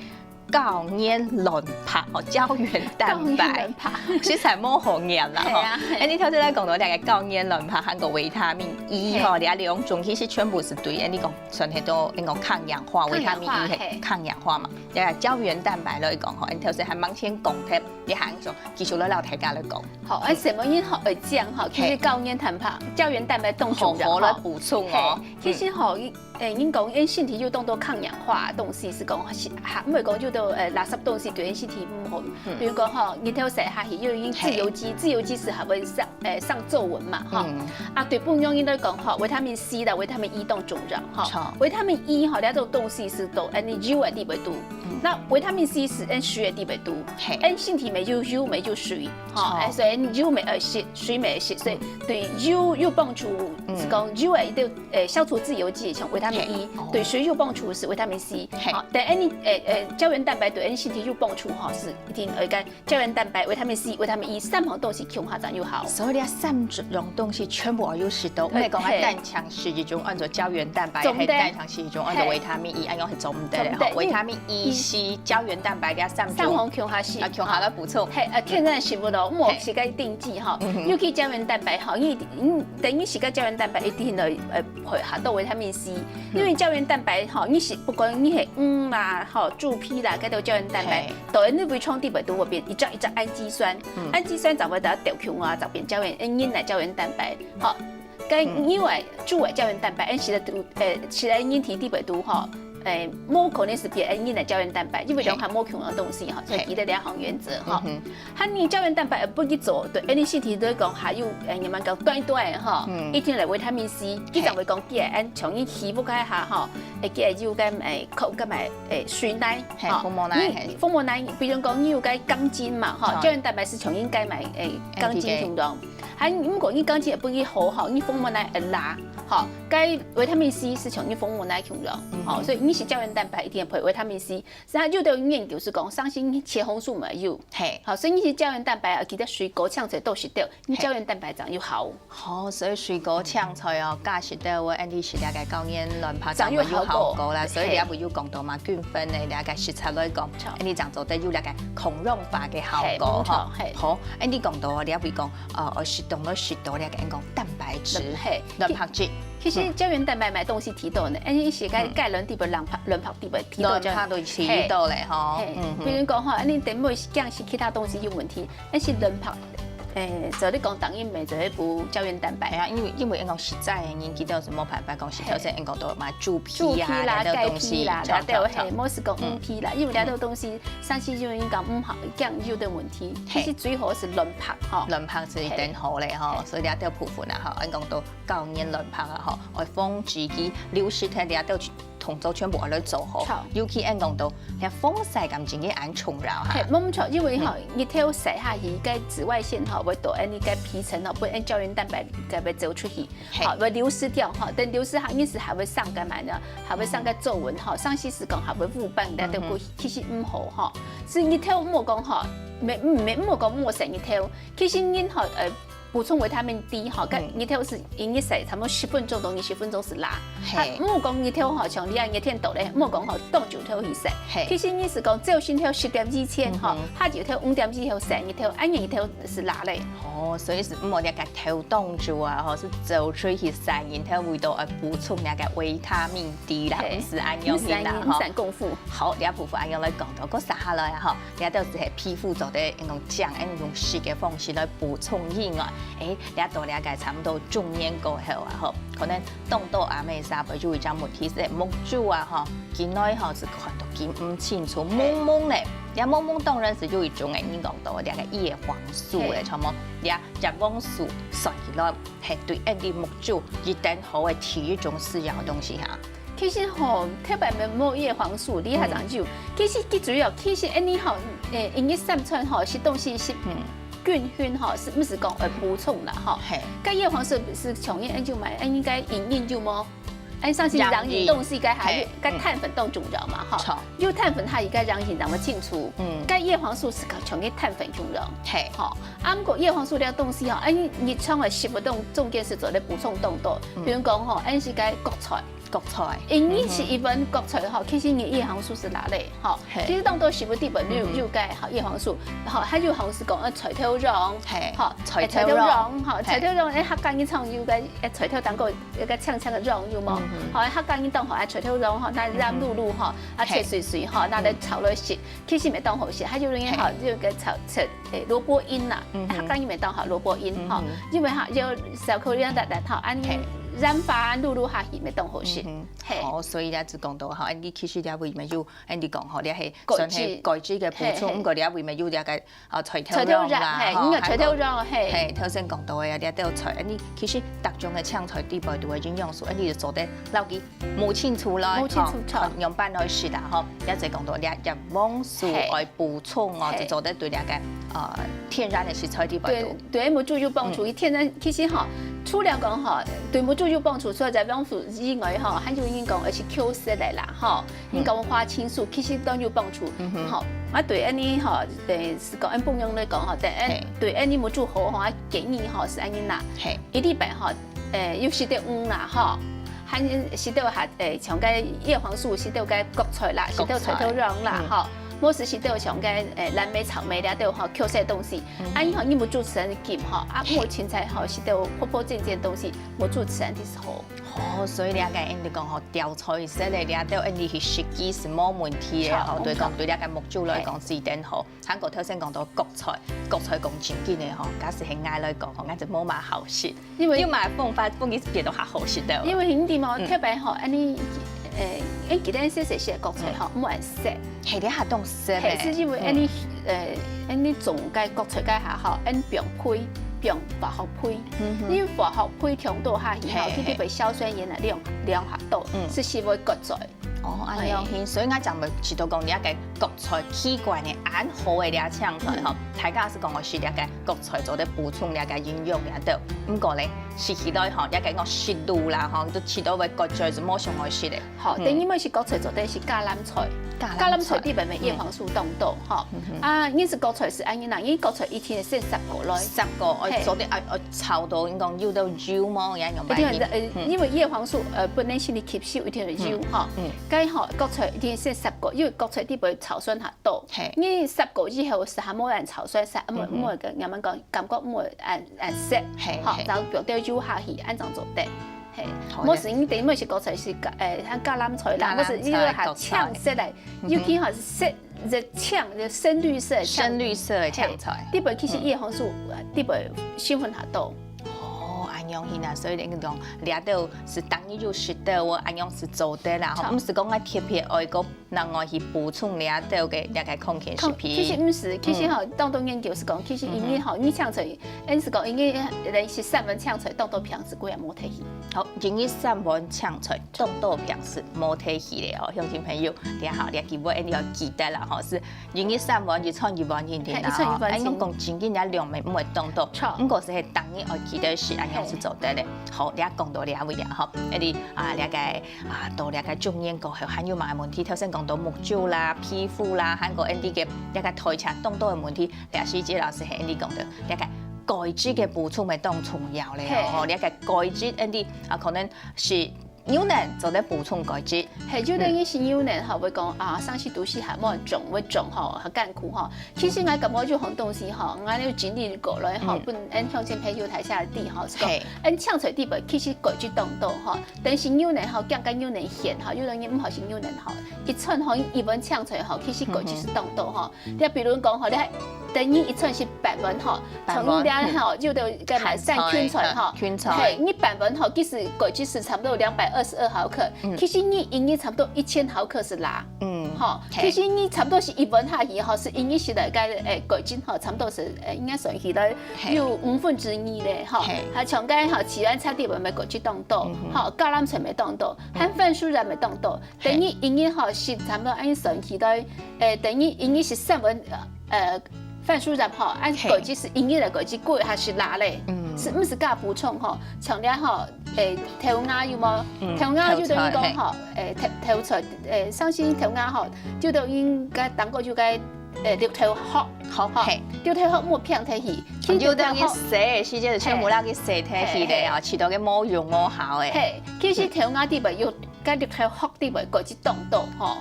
膠原卵白吼，膠原蛋白，膠原卵白。實在無好唸啦吼。係啊，係。誒，你頭先來講到這个膠原卵白，還有維他命E吼，係。這兩種其實全部係對，誒，你講算係都，你講抗氧化，抗氧化，維他命E係，係。抗氧化嘛。這个膠原蛋白來講吼，誒，你頭先還吂先講忒， 你還想繼續來摎大家來講。好，啊，什麼人好，呃，這樣哈，其實嘿。膠原蛋白，膠原蛋白當重要哈。好好來補充哦。嘿，其實吼，嗯。誒，人講，因身體有當多抗氧化的東西，係講，係，哈，毋係講有兜，呃，垃圾東西對身體毋好。嗯。比如講吼，日頭曬下去，又已經自由基，嘿。自由基係還會上，呃，上皺紋嘛，哈。嗯。啊，對，不用人來講，哈，維他命C啦，維他命E當重要，哈。著。維他命E，哈，這種東西係都，呃，你油的裡背都。嗯。那維他命C係恁水个裡背肚，嘿。恁身體乜有油乜有水，吼，著。哎，所以油乜愛食，水乜愛食，所以對油有幫助，嗯。係講油个一个，呃，消除自由基，像維他命E，嘿。哦。對水有幫助係維他命C，嘿。好，但恁，呃，呃，膠原蛋白對恁身體有幫助，吼，係一定愛个膠原蛋白、維他命C、維他命E三項東西共下正有效。所以這三樣東西全部愛有食到，毋係講啊，嘿。單淨食一種安到膠原蛋白，總得。還單淨食一種安到維他命E，嘿。恁樣係做毋得个，做毋得，吼。維他命E、因為C、膠原蛋白這三種三項共下食。啊，共下來補充。嘿，呃，天然食物咯，莫食个定期吼，嗯哼。尤其膠原蛋白吼，你，你等於食个膠原蛋白一定要，呃，配合到維他命C，因為膠原蛋白吼，你食不管你係魚啦，吼，豬皮啦，該兜膠原蛋白，嘿。到你胃腸裡背肚會變一隻一隻氨基酸，嗯。氨基酸就會得到共下，就變膠原，呃，人个膠原蛋白，吼。該牛个、豬个膠原蛋白，恁食个肚，呃，食个人體裡背肚吼，呃，無可能係別人个膠原蛋白，因為兩項無共樣个東西吼，所以記得這項原則吼。嗯哼。還有膠原蛋白會分佢做，對，恁你身體來講還有，呃，人們講短短个吼，嗯。一定來維他命C，佢就會講，既然像你皮膚該下吼，會記得有該，呃，口，該買，呃，水奶，嘿，吼，蜂蜜奶，你嘿。蜂蜜奶，比如講你有該肝精嘛，吼，哦。膠原蛋白係像你該買，呃，肝精共樣。 還毋過你肝精會分佢好吼，你蜂蜜奶會拉，吼，該維他命C係像你蜂蜜奶共樣，嗯哼。吼，所以你食膠原蛋白一定要配維他命C，所以有兜研究係講，相信茄紅素嘛有，嘿。吼，所以你食膠原蛋白啊，記得水果、青菜多食兜，你膠原蛋白正有效。嘿。哦，所以水果、青菜哦，加食兜，會恁樣食這个膠原蛋白正會有效果啦。正有效果。所以你也會有講到嘛，嘿。均衡个這个食材來講，著。恁樣正做得有這个抗氧化个效果，嘿，無錯，吼。嘿。好，恁樣講到，你也會講 呃，愛適當來食到這个，𫣆講蛋白質，卵，嘿，卵白質。其，其實膠原蛋白買東西提到呢，哎，你寫該，嗯。該卵裡背、卵白，卵白裡背提到膠原，卵白都提到咧，吼。嘿，嗯哼。比如講吼，哎，你等會講係其他東西有問題，但是卵白，哎，照理講，當然乜就係補膠原蛋白。哎呀，因為，因為𫣆講實在个，人知道係無辦法講，係頭先𫣆講到嘛，豬皮啊，豬皮啦、該兜東西，雞皮啦，著，該兜，著，著。嘿，無係講，嗯。魚皮啦，因為該兜東西，嗯。 三十就應該毋好，醬油的問題，嘿。其實最好係卵白吼。卵白係一定好咧吼，嘿。所以這兜部分啊吼，𫣆講到膠原卵白啊吼，愛防止佢流失忒，這兜動作全部愛來做好。好。尤其𫣆講到，這防曬感真个恁重要哈。嘿，無錯，因為吼，嗯。日頭曬下去，該紫外線吼，會到𫣆个皮層吼，分𫣆膠原蛋白該會走出去。 嘿。好，會流失掉哈。等流失哈，意思還會生个嘛呢，還會生个皺紋哈，嗯。生細絲講還會烏斑，嗯哼。該兜其實毋好哈。所以日頭莫講哈，莫，莫，莫講莫曬日頭。其實人哈，呃，補充維他命D哈，該嗯。日頭係一日曬差不多十分鐘到二十分鐘係罅。嘿。啊，莫講日頭哈，像你啊熱天到咧，莫講哈，當晝頭去曬。嘿。其實意思講，朝晨頭十點以前哈，嗯哼。下晝頭五點以後曬日頭，恁樣日頭係罅咧。哦，所以係莫這个 頭當晝啊，吼，係走出去曬，然後為到愛補充這个維他命D啦，嘿。毋係恁樣去啦，毋係恁樣，吼。毋係恁功夫。好，這部分恁樣來講到，過接下來啊，吼，這兜係皮膚做得用講，用食个方式來補充以外，誒，這到這个差不多中年過後啊，吼，可能當多阿姆儕會有一隻問題係目珠啊，吼，近來吼係看到佢毋清楚，嘿。濛濛咧。這濛濛當然係有一種誒，你講到這个葉黃素誒，嘿。像麼，這葉黃素算起來 係對𫣆俚目珠一等好个第一種需要个東西哈。其實吼，特別無，無葉黃素，你還講有。嗯。其實最主要，其實𫣆俚吼，誒，一日三餐吼，食東西係，嗯。均衡吼，係毋係講，呃，補充啦吼。嘿。該葉黃素係從哪𫣆俚買，𫣆俚該營養有無？𫣆相信營養東西該還有，營養。嘿。該碳粉當重要嘛，嗯。吼。著。有碳粉，下去該營養正會清楚。嗯。該葉黃素係從該碳粉重要。嘿。吼。 啊，毋過葉黃素這東西吼，𫣆日常个食物當中間係做得補充當多，嗯。比如講吼，𫣆係該角菜。角菜。因為食一碗角菜吼，嗯哼。其實你葉黃素係罅咧，吼。嘿。其實當多食物裡背有，嗯哼。有該吼葉黃素，吼，還有好像係講，呃，菜頭肉，嘿，吼，菜頭肉。菜頭肉，吼，嘿。菜頭肉，誒，客家人常有該，誒，菜頭當中有該青青个肉，有無？嗯哼。吼，客家人當好，誒，菜頭肉，吼，拿來滷滷，嗯哼。吼，啊，嘿。切碎碎，吼，拿來炒來食。嗯。 其實乜當好食，還有人吼，嘿。有个炒，炒，誒，蘿蔔罌啦，嗯哼。客家人乜當好蘿蔔罌吼，嗯哼。因為吼，有小口一樣辣辣吼，恁嘿。染花滷滷下去，乜當好食。嘿。哦，所以這就講到吼，恁樣其實這位乜有，恁樣講吼，這係算係鈣質个補充，毋過這位乜有這个啊，菜頭肉啦，吼，你有菜頭肉，嘿，頭先講到个啊，這兜菜，恁樣其實逐種个青菜底背都有營養素，恁樣就做得摎佢摸清楚來，摸清楚，吼，看樣般來食啦，吼。也就講到這葉黃素愛補充哦，就做得對這个呃天然个食材底背都。對，對目珠有幫助。天然其實吼，除了講吼，對目珠有幫助，除了葉黃素以外吼，還有人講愛食Q色个啦，吼。 你講花青素，其實都有幫助。吼，啊，對恁樣吼，等於係講，恁樣來講吼，等於對恁樣目珠好吼，啊，建議吼係恁樣啦。一禮拜吼，誒，有食到魚啦吼，還食到下，誒，像該葉黃素，食到該穀菜啦，食到菜頭肉啦吼，無係食到像該，誒，藍莓、草莓啦，都吼，Q色東西。啊，以後你目珠自然金吼，啊，無凊彩吼，食到泡泡煎煎東西，目珠自然就係好。 哦，所以這个恁樣講吼，調菜色个這兜恁樣去食佢係無問題个吼，對講對這个目珠來講係一定好。還過頭先講到穀菜，穀菜講正經个吼，假使係𠊎來講吼，𠊎就無麼好食，因為有麼方法分佢變到較好食个。因為你知無，特別吼，恁樣，誒，誒，今日細細食个穀菜吼，毋會食。係，這下當食。係，係因為恁樣，誒，恁樣種个穀菜該下吼，恁樣放肥，放化學肥。 因為化學肥忒多下去吼，佢就會硝酸鹽个量量下多，係係會割嘴。哦，恁樣，所以𠊎正會知道講，這个穀菜奇怪呢，恁好个這青菜吼，大家係講愛食這个穀菜做得補充這个營養這兜。毋過咧，食起來吼，這个講食路啦吼，都食到會割嘴，就無想愛食咧。 好，第二位係穀菜做得係橄欖菜，橄欖菜裡背个葉黃素當多吼。啊，你係穀菜係恁樣啦，你穀菜一定愛先煠過來，煠過，愛做得愛愛炒到，你講有兜油無，也用白油。呃，因為葉黃素呃本來係你吸收一定愛油吼，該吼穀菜一定愛先煠過，因為穀菜裡背草酸較多。你煠過以後係還無恁草酸，係毋會毋會个，人們講感覺毋會恁恁澀，吼，就放兜油下去，恁樣做得。 係，無係你等於係講出來係橄，誒，像橄欖菜啦，無係你愛較青色个，尤其吼係深，係青，係深綠色个青，深綠色个青菜。裡背其實葉黃素，裡背成分較多。哦，恁樣形啊，所以你講，這兜係當日有食到，恁樣係做得啦，吼，毋係講愛特別愛个 另外去補充這兜个這个康健食品。其實毋係，其實吼，當多研究係講，其實因為吼，你青菜，𠊎係講，因為人食三碗青菜，當多病係歸也無忒去。好，一日三碗青菜，當多病係無忒去咧吼，鄉親朋友，這下這句話一定愛記得啦吼，係一日三碗，一餐一碗，一定啦吼。一餐一碗，恁樣講正經這量毋會當多，毋過係當日愛記得食，恁樣係做得咧。好，這講到這位啊吼，恁樣啊，這个 啊，到這个中年過後，還有麼个問題？頭先講到目珠啦、皮膚啦，還過𠊎等个這个代謝當多个問題。這時節老師係𠊎等講到這个鈣質个補充係當重要咧，吼，這个鈣質𠊎等啊，可能係牛奶做得補充鈣質。係，有兜人食牛奶吼，會講啊，生氣肚屎還無恁重，會重吼，還艱苦吼。 其實𠊎感覺有項東西吼，𠊎有整理過來吼，分𠊎鄉親朋友大家知吼，係講，𠊎青菜裡背其實鈣質當多吼，但是牛奶吼，驚該牛奶鹹吼，有兜人毋好食牛奶吼，一餐吼一碗青菜吼，其實鈣質係當多吼。你比如講吼，你等於一餐係半碗吼，像你這吼，有兜个滿山芹菜吼，芹菜，係，你半碗吼，其實鈣質係差不多兩百二十二毫克，其實你一日差不多一千毫克係啦。 嗯，吼，其實你差不多係一碗下去吼，係一日食个，誒，鈣質吼，差不多係，誒，應該算起來有五分之一咧，吼。啊，像該吼，自然菜裡背个鈣質當多，吼，橄欖菜乜當多，還番薯仁乜當多。等於一日吼，係差不多恁樣算起來，誒，等於一日食三碗，呃，番薯仁吼，恁鈣質係一日个鈣質過下係啦咧，係毋係加補充吼？像這吼， 誒，豆芽有無？豆芽有兜人講吼，誒，豆，豆菜，誒，相信豆芽吼，有兜人該當過有該，誒，綠豆殼，殼，吼，綠豆殼莫放忒去，有兜人洗个時節就全部摎佢洗忒去咧，吼，食到个無用無效个。係，其實豆芽裡背有，該綠豆殼裡背个鈣質當多，吼。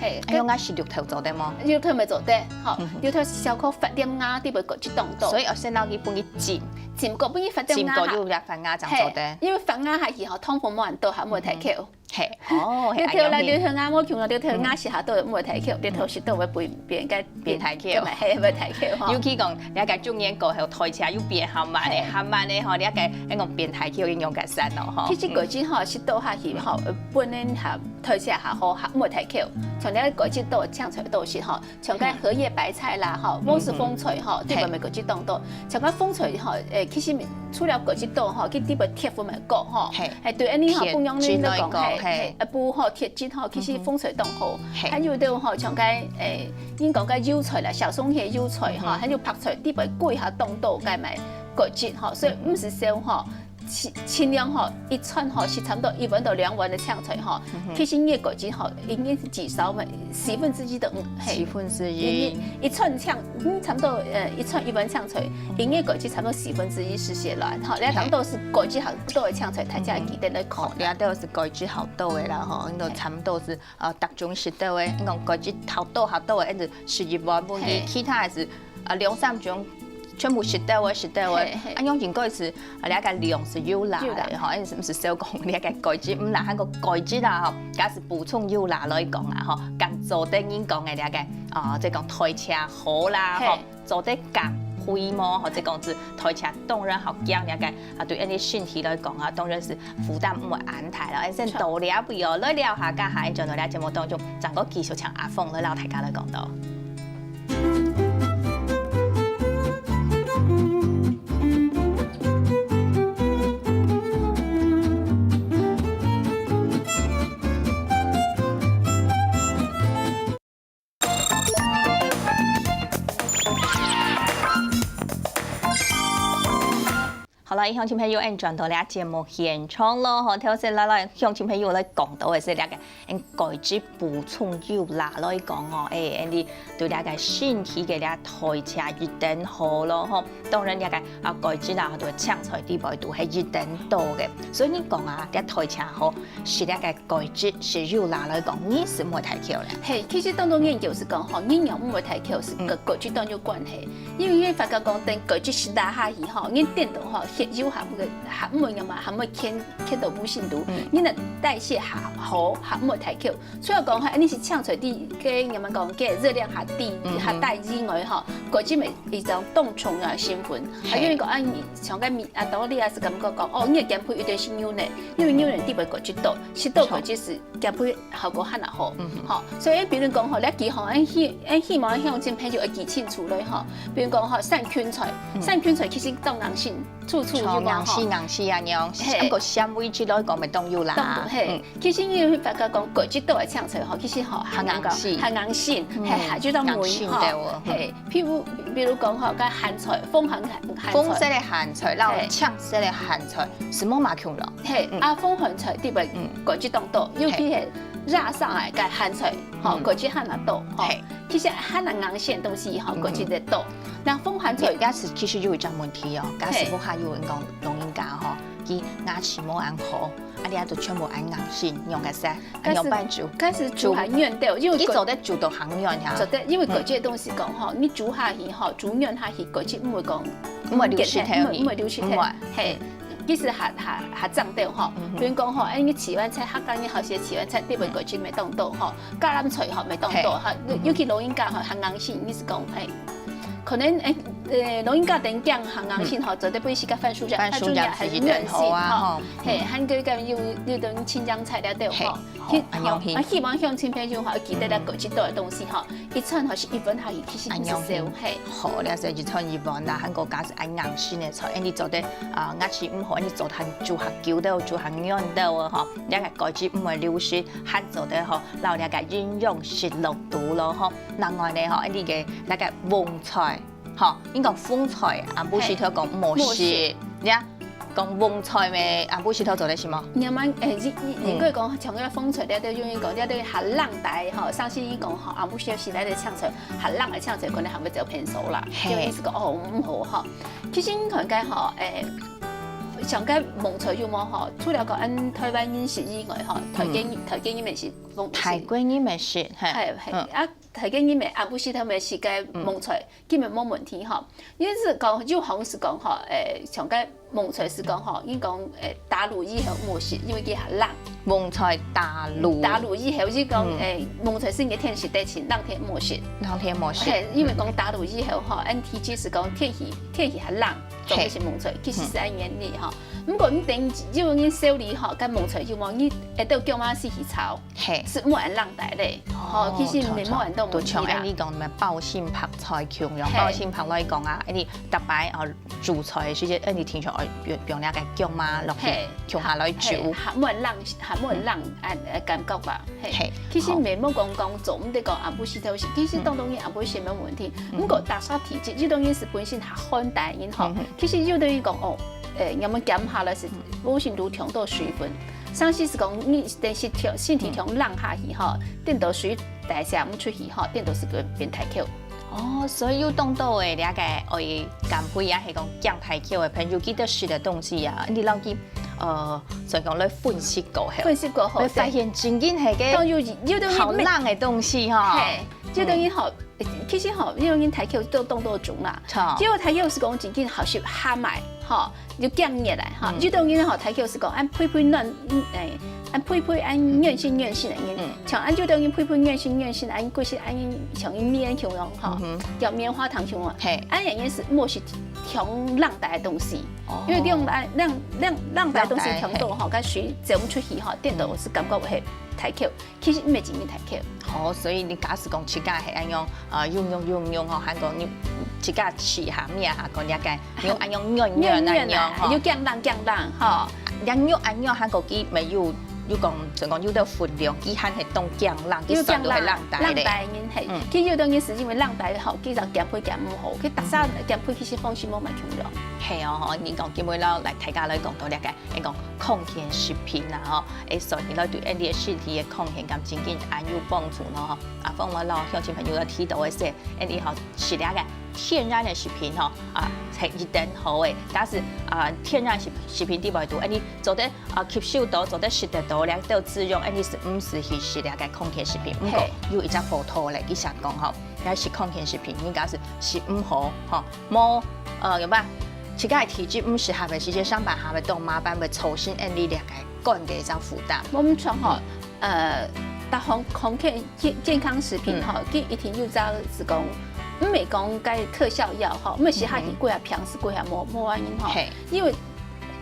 係，哎喲，𠊎食綠豆做得無？綠豆乜做得，吼，綠豆係消化發炎啊，裡背个質當多。所以愛先摎佢分佢浸，浸過，分佢發炎啊，浸過又來發芽正做得。係，因為發芽下去吼，糖分無恁多，還無忒口。嘿，哦，嘿，你頭來，恁樣。你頭牙無共樣，你頭牙食下都毋會大箍，你頭食到會變，變个變大箍。係，會大箍吼。尤其講，你个中年過後，代謝又變較慢个，嘿。較慢个吼，你个，你講變大箍應用个散咯吼。其實果子吼，食到下去吼，本人哈，代謝下好，哈，毋會大箍。像你个果子多，青菜多食吼，像个荷葉白菜啦吼，或是紅菜吼，對吧？嘿。每個季當多，像个紅菜吼，誒，其實除了果子多吼，佢裡背鐵粉蠻高吼，嘿。誒，對，恁樣吼，鐵質來講，分人講，嘿，嘿。嘿，啊，補吼，鐵質吼，其實紅菜當好。嘿。還有就吼，像个，誒，人講个油菜啦，小松菜、油菜吼，嗯哼。還有白菜，裡背貴下當多，該買果子吼，所以毋使愁吼。 盡，盡量吼，一餐吼，食差不多一碗到兩碗个青菜吼，嗯哼。其實你个果子吼，已經至少嘛，四分之一都，嗯，嘿。四分之一。一，一餐青，嗯，差不多，呃，一餐一碗青菜，嗯。你个果子差不多四分之一食忒了，吼，你差不多係果子好多个青菜，大家記得來看。哦，這都係果子好多个啦，吼，應該差不多係，呃，逐種食到个，你講果子好多好多个，恁樣食一碗分佢，嘿。其他个係，呃，兩三種 全部食到个，食到个，嘿，嘿。恁樣應該係，啊，這个量係有罅个，有罅。吼，毋係少講這个鈣質，毋罅，還過鈣質啦，吼，假使補充有罅來講啊，吼，更做得人講个這个，啊，即講代謝好啦，嘿。吼，做得減肥無，或者講係代謝當然好降這个，啊，對人个身體來講啊，當然係負擔毋會恁大啦。先到這位哦，來尞下，等下轉到這節目當中，正過繼續請阿鳳來摎大家來講到。 好了，鄉親朋友，恁轉到這節目現場咯，吼，頭先來來，鄉親朋友來講到个係這个，嗯，鈣質補充有罅來講哦，誒，恁樣對這个身體个這代謝一定好咯，吼。當然這个啊，鈣質啊，都青菜裡背都係一定多个，所以你講啊，這代謝好，食這个 鈣質係有罅來講，你係毋會大箍咧。嘿，其實當多研究係講吼，人仰毋會大箍係嗯。跟鈣質當有關係。因為你發覺講，等鈣質係罅下去吼，你顛倒吼，血流還毋會，還毋會嘛，還毋會牽，牽到無限度，嗯。你个代謝還好，還毋會大箍。除了講吼，你係青菜裡个，人們講个熱量較低，嗯哼。較低以外吼，鈣質乜一種當重要个成分。嘿。啊，因為講啊，你像个米啊，道理啊係感覺講，哦，你个減肥一定係牛奶，因為牛奶裡背鈣質多，食到鈣質係 減肥效果還較好。嗯哼。吼，所以比如講吼，你幾項，俺希，俺希望鄉親朋友愛記清楚咧吼。比如講吼，生芹菜，嗯。生芹菜其實當硬性，處處有嘛吼。硬性硬性啊，恁樣，嘿。毋過纖維質來講，乜當有罅。當，嘿，嗯。其實你會發覺講，過一道个青菜吼，其實吼，還硬性。還硬性，嗯。嘿，還就當硬性吼，對哦。嘿，譬如，比如講吼，該莧菜，紅莧，莧菜。紅色个莧菜，摎，嘿。青色个莧菜，係無麼共樣咯。 嘿，嗯。啊，紅莧菜裡背，嗯。鈣質當多，尤其係，嘿。熱上來个莧菜，吼，嗯。鈣質還較多，吼。嘿。其實還較硬性个東西，吼，嗯。鈣質就多。該紅莧菜，也係其實有一隻問題哦，假使，嘿。屋下有人講老人家吼，佢牙齒無恁好，啊，你啊都全部恁硬性，用个啥？該係，用半煮。該係煮較軟个，因為鈣，佢做得煮到較軟呀。做得，因為鈣質个東西講吼，嗯。你煮下去吼，煮軟下去，鈣質毋會講，毋會流失忒去。毋會，毋會流失忒。毋會。嘿。 其實還，還，還正著吼。嗯哼。比如講吼，哎，你燖完菜，客家人好食燖完菜，裡背嗯。鈣質乜當多吼，橄欖菜吼乜當多，嘿。吼，嗯哼。尤其老人家吼，還硬性，你係講，哎，可能，哎，呃，老人家等驚還硬性吼，嗯。做得分佢食个番薯葉，番薯葉係一等好啊，番薯葉係軟性吼，吼。嘿，嗯。還過个有，有等青江菜了著吼。嘿。 吼，去，恁樣去。吼，啊，希望鄉親朋友吼，記得來嗯哼。過這道个東西吼，一餐吼係一碗下去，其實毋係少，恁樣去。嘿。好，了解，一餐一碗啦，還過假使恁硬性个菜，恁樣做得，啊，牙齒毋好，恁樣做得煮較久个，煮較軟个吼，了解鈣質毋會流失，還做得吼，摎了解營養食落肚咯吼。另外呢吼，恁樣个那個蕹菜， 吼，應該講蕹菜，啊，毋係頭講無食，嘿。無食。呀，講蕹菜咩，啊，毋係頭做得食無？你們，誒，你，你，嗯。你可以講像該蕹菜，你都容易講，你都較冷个吼，上次你講吼，啊，毋係時來个青菜，較冷个青菜可能還會較偏瘦啦，嘿。就意思講，哦，毋好吼。其實你看該吼，誒，像該蕹菜有無吼？除了講俺台灣飲食以外吼，台灣，嗯。台灣人乜係講，泰國人乜食，係，係，係，嗯。啊，泰國人乜暗晡時頭乜食个嗯。蕹菜，基本無問題吼。因為係講，有好像係講吼，誒，像个蕹菜係講吼，因講，誒，打滷以後莫食，因為佢較冷。蕹菜打滷。打滷以後，就講，嗯。誒，蕹菜係熱天食得，冷天莫食。冷天莫食。係，因為講打滷以後吼，恁體質係講天氣，天氣較冷，做係。該些蕹菜，其實係恁原理吼。嗯。毋過你等有人燒梨吼，跟蕹菜有無？你會到薑嫲絲去炒。 係。係無恁冷淡咧。哦，吼，其實毋係無恁多問題啦。就像恁呢講，包心白菜共樣，係。包心白來講啊，恁呢逐擺哦煮菜个時節，恁呢定著愛放，放這个薑嫲落去，係。共下來煮。係，還無恁冷，還無恁冷，嗯。恁，呃，感覺吧。係。係。其實毋係無講講做，毋得講暗晡時頭食，其實當當然暗晡時無問題。嗯。毋過大家體質，有當然係本身較寒淡个人吼，嗯哼。其實有當然講哦，呃，𠊎等減下來係，嗯。無形中嚐到水分。 像係講你等身體，身體嚐冷下去吼，嗯。顛倒水代謝毋出去吼，顛倒係會變大口。哦，所以有當多个這个愛減肥啊，係講降大口个朋友，記得食个東西啊，你摎佢，呃，所以講來分析過後，分析過後，會發現真正係个當有，有當好冷个東西吼。係，有當然吼，嗯。其實吼，有當然大口都當多種啦。著。結果大口係講真正好食下買吼， 有降熱來吼，嗯。有當然吼，大口係講，恁肥肥嫩，嗯，誒，恁肥肥，恁軟性軟性个人，嗯。像恁有當然肥肥軟性軟性，恁骨質恁像綿綿共樣吼，嗯哼。像棉花糖共樣，係。恁樣係無食嚐冷淡个東西，哦。因為冷淡，冷，冷，冷淡个東西嚐到吼，冷淡，係。該水走毋出去吼，顛倒係感覺會大口。 其實毋係真正大口。哦，所以你假使講自家係恁樣，呃，用用用用吼，還講你自家試下面啊，講了解，你有恁樣軟軟恁樣吼。軟軟啊，有降冷降冷吼。恁樣恁樣，還講佢沒有，有講，就講有个分量，佢還係當降冷，佢有降冷，算到係冷淡个咧。冷淡个人係，嗯。佢有當然係因為冷淡吼，佢就減肥減毋好，佢逐儕減肥其實方式無麼共樣。係哦，吼，你講今晡日來大家來講到了解。 會講康健食品啦吼，會所以來對𠊎等个身體个康健感真正恁有幫助咯吼。啊，方面咯，鄉親朋友有提到个係，𠊎等吼食這个天然个食品吼，啊，係一等好个。但是啊，天然食，食品裡背肚，𠊎等做得啊吸收到，做得食得到，這兜滋養，𠊎等係毋使去食這个康健食品。毋過係。有一隻報導咧，佢想講吼， 也食康健食品，人家係食毋好吼，無，呃，有吧？自家个體質毋適合个時節，上班下會當麻煩，會造成𠊎等這个肝个一隻負擔。無毋著吼，嗯。呃，逐項康健健，健康食品吼，嗯。佢一定有隻係講，毋係講該特效藥吼，毋係食下去嗯哼。幾下平時幾下無，無原因吼。係。因為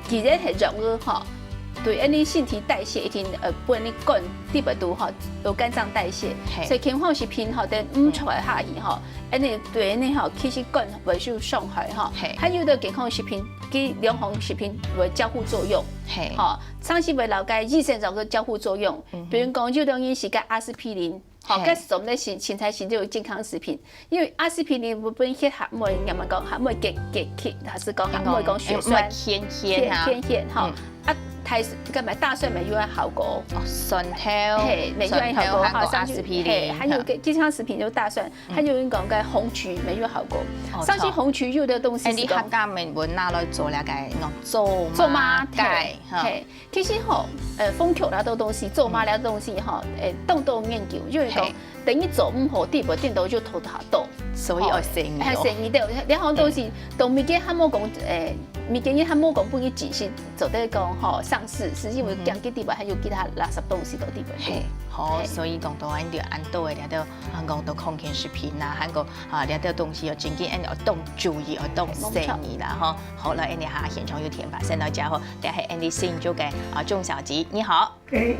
其實係藥物吼，對𠊎等身體代謝一定，呃，分你肝裡背肚吼，有肝臟代謝，係。所以健康食品吼，等毋著个下去吼，嗯。𠊎等對𠊎等吼，其實肝會受傷害吼。係。還有个健康食品，佢兩項食品會交互作用，係。吼，常時會摎該益生菌个交互作用。嗯哼。比如講，有當然係該阿司匹林， 吼，係。該種類型，青菜型就有健康食品，因為阿司匹林會分血壓，會，人家講，還會降，降血，還係講還會講血栓，會天天啊。天，天血，吼。嗯。啊，大，該麼大蒜乜有效果。哦，蒜頭，係，乜有效果，蒜頭還有吼，阿司匹林，係，還有个健康食品就大蒜，嗯。還有人講个紅麴乜有效果。哦，像是紅麴有个東西係講，哎，你客家人會拿來做那個，那種做麻，做麻，係，係，吼。係。 其實吼，呃，風球那兜東西，做麻那兜東西吼，嗯。呃，當多研究，因為講，係。等於做毋好，裡背顛倒就頭大多。所以愛細義哦。吼，係，細義對，然後東西，嗯。都物件還無講，呃，物件也還無講分佢及時做得講吼，上市，係因為嗯哼。驚佢裡背還有其他垃圾東西在裡背。係，好，係。所以講到恁多恁多个這兜，還講到康健食品啦，還講啊，這兜東西哦，真經愛當注意，愛當細義啦，吼。好，來，恁呢哈，現場有電話線來接吼，這係𠊎等新竹个啊，鍾小姐，你好。 哎，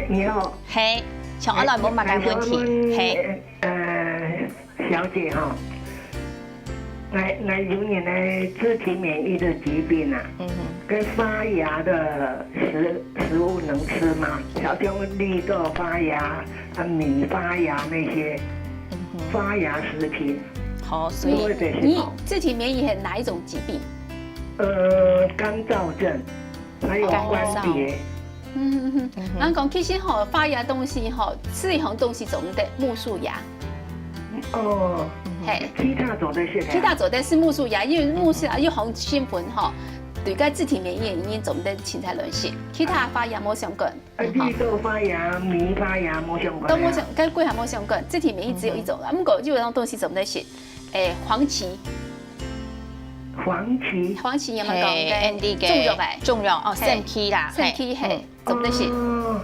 你好。嘿，想愛來問麼个問題？哎，嘿。呃，小姐哈，𠊎，𠊎有點呢自體免疫的疾病啊，嗯哼。該發芽的食，食物能吃嗎？好像綠豆發芽、啊，米發芽那些，嗯哼。發芽食品。好，所以都會得吃嗎？你自體免疫係哪一種疾病？呃，乾燥症。 還有關節。哦。嗯，嗯，嗯。嗯哼。人講，其實吼，發芽東西吼，食一項東西做毋得，苜蓿芽。哦。嘿。其他做得食个啊？其他做得食苜蓿芽，因為苜蓿芽有一項成分吼，對該質地免疫个原因做毋得凊彩亂食，其他發炎無相關。啊，綠豆發炎、醚發炎無相關啊？都無相，跟歸下無相關，質地免疫只有一種啦。毋過基本上東西做毋得食，誒，黃芪。黃芪？黃芪有無講？嘿，該Andy个中藥誒。中藥哦，嘿，腎氣啦，腎氣嘿，嘿。做毋得食。哦。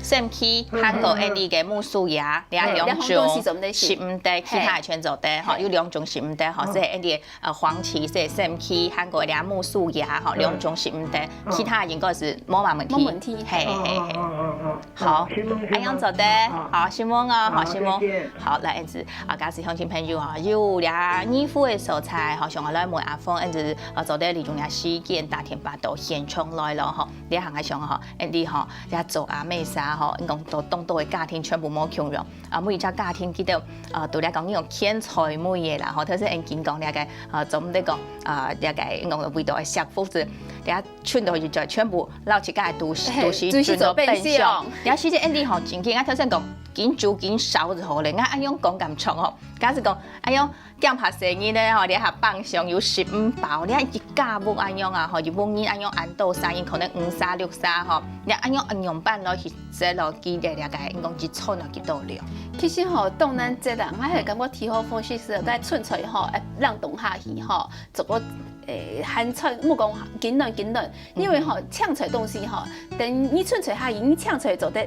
腎氣，嗯，還過Andy个苜蓿葉，這兩種食毋得，其他全做得吼，有兩種食毋得吼，這Andy个 呃，黃芪、這个腎氣，還過這苜蓿葉吼，兩種食毋得，其他應該是無麼問題。無問題。嘿，嘿，嘿。哦，哦，哦，哦。好，恁樣做得，好，承蒙哦，好，承蒙。好，來，恁樣，啊，假使鄉親朋友吼，有這疑問个所在吼，想愛來問阿峰，恁樣，呃，做得利用這時間打電話到現場來咯吼。這下𠊎想吼，恁樣吼，這做阿姆儕吼，應該都當多个家庭全部無共樣。 啊，每一隻家庭佢兜，啊，都來講，你用牽菜每个啦，吼，特別係講這个，啊，總得講，啊，這个講味道个食物子，這下全都一隻全部摎自家个都市，都市準到變相。然後其實恁樣吼，真緊，啊，頭先講緊煮緊燒就好咧，啊，恁樣講敢錯吼。假使講，哎喲， 驚怕細人咧吼，這下放鬆有食毋飽，這一家屋恁樣啊吼，一屋人恁樣恁多儕人，可能五儕六儕吼，這恁樣恁樣辦落去，這落去咧，這个應該一餐啊幾多量？其實吼，當然這啦，𠊎係感覺最好方式係該春菜吼，愛冷凍下去吼，做個誒，寒菜，莫講緊冷緊冷，因為吼，青菜東西吼，等你春菜下去，你青菜做得，誒，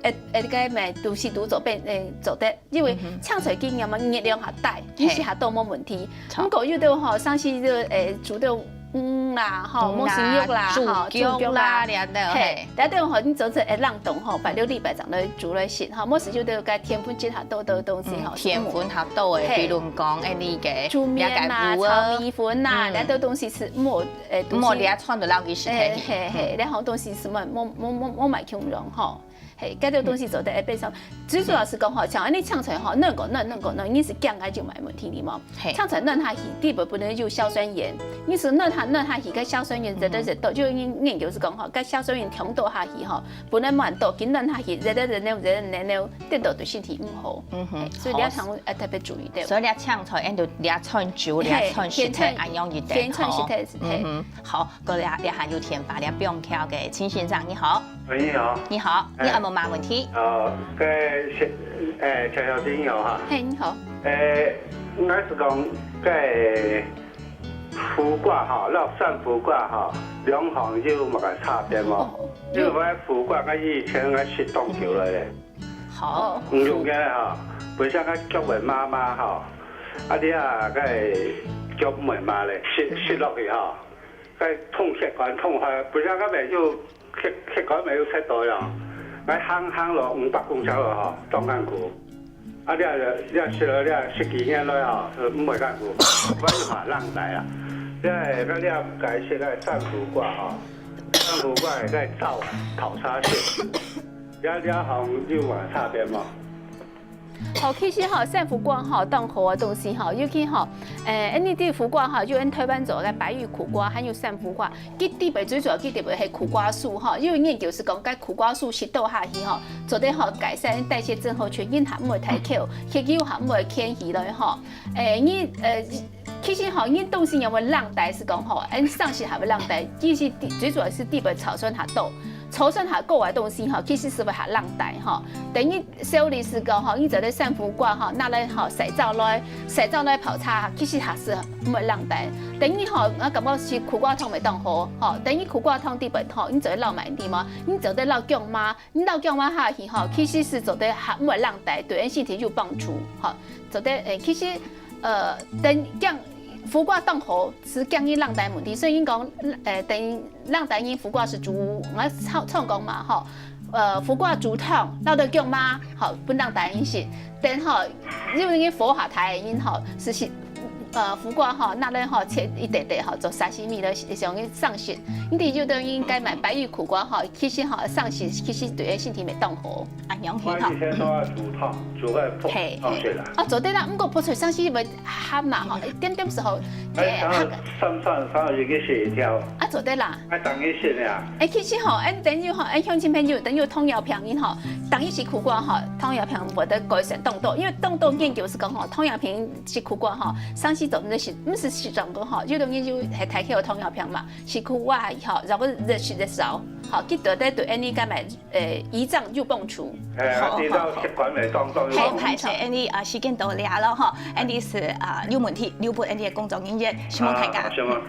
誒，誒，該咩，都係都做變，誒，做得 因為青菜佢仰般熱量較低，你食下都無問題。毋過有兜吼，像係就誒煮到魚啦，吼，無食肉啦，吼，豬腳啦，這兜吼，你做得會冷凍吼，擺六禮拜正來煮來食吼，無食有兜該澱粉質較多个東西吼，澱粉較多个，比如講，誒，你个豬面啦、炒米粉啦，這兜東西係莫誒，莫這餐都摎佢食忒去。嘿嘿，這項東西係莫莫莫莫莫買共樣吼。 嘿，該兜東西做得會變少。最主要係講吼，像恁樣青菜吼，嫩个嫩，嫩个嫩，你係薑該就無問題哩嘛。青菜嫩下去，底背本來有硝酸鹽，你係嫩下嫩下去，該硝酸鹽熱得熱到，就研研究係講吼，該硝酸鹽忒多下去吼，本來蠻多，緊嫩下去，熱得熱了，熱得熱了，顛倒對身體毋好。嗯哼，所以這項愛特別注意著。所以這青菜，恁樣這餐煮，這餐食忒，恁樣一點吼。這餐食忒，嘿。嗯哼，好，過來這下有電話，這板橋个陳先生，你好。 喂，你好。你好，你有無麼問題？呃，該謝，誒，謝小姐你好哈。嘿，你好。誒，𠊎係講該苦瓜哈，摎山苦瓜哈，兩項有麼个差別無？哦，因為𠊎苦瓜𠊎以前𠊎食當久了咧。好。毋用个哈，本身𠊎腳會麻麻哈，啊你啊，該腳毋會麻咧，食食落去哈。 該痛血管痛開，本身該邊有血血管邊有切到呀，𠊎行行路五百公尺路吼，當艱苦。啊這這食了這十幾年來吼，毋會艱苦，𠊎就怕冷帶啊。這个這个解釋个山苦瓜吼，山苦瓜个燥泡茶食，這這項有麼个差別無？ 好，其實吼，山苦瓜吼，當好个東西吼，尤其吼，誒，恁呢个苦瓜吼，就恁臺灣做个白玉苦瓜，還有山苦瓜，佢底背最主要佢底背係苦瓜素吼，因為研究係講，該苦瓜素食多下去吼，做得吼改善代謝症候群，人還毋會太摳，血壓還毋會牽起來吼。誒，你誒，其實吼，你東西有無冷帶係講吼，恁生食還會冷帶，其實最主要係底背草酸下多，草酸下高个東西吼，其實係會下冷帶吼。等於 小李係講吼，你做得山苦瓜吼，拿來吼曬燥來，曬燥來泡茶，其實還係毋會冷帶。等於吼，𠊎感覺食苦瓜湯會當好吼，等於苦瓜湯底背吼，你做得摎麼个嘛？你做得摎薑嫲，你摎薑嫲下去吼，其實係做得還毋會冷帶，對人身體有幫助吼。做得誒，其實呃，等薑苦瓜當好，係驚你冷帶問題，所以人講，誒，等於冷帶人苦瓜係煮，𠊎常常講嘛吼。 呃，苦瓜煮湯，摎到薑嫲，吼，分人大人食。等吼，因為火較大个人吼，係食，呃，苦瓜吼，拿來吼切一塊塊吼，做沙西米來，像个生食。你知有兜人愛買白玉苦瓜吼，其實吼生食，其實對身體袂當好。恁樣去吼。我以前都愛煮湯，煮个泡嘿，湯水啦。哦，做得啦，毋過泡水生食會鹹啦吼，一點點時候，哎，想要酸酸，想要有个血一條。啊，做得啦。 啊，當然係啊。誒，其實吼，恁等於吼，恁鄉親朋友，等於糖尿病人吼，當然食苦瓜吼，糖尿病會得改善當多，因為當多研究係講吼，糖尿病食苦瓜吼，生西藏个西，毋係西藏个吼，有个人就係大口糖尿病嘛，食苦啊吼，然後食食食少，吼，佢到底對恁呢个嘛，呃，胰臟就崩殂。哎，啊，這道習慣會當中有。好，歹勢，恁呢啊，時間到了咯吼，恁呢係啊有問題，留分恁呢个工作人員，承蒙大家。啊，承蒙。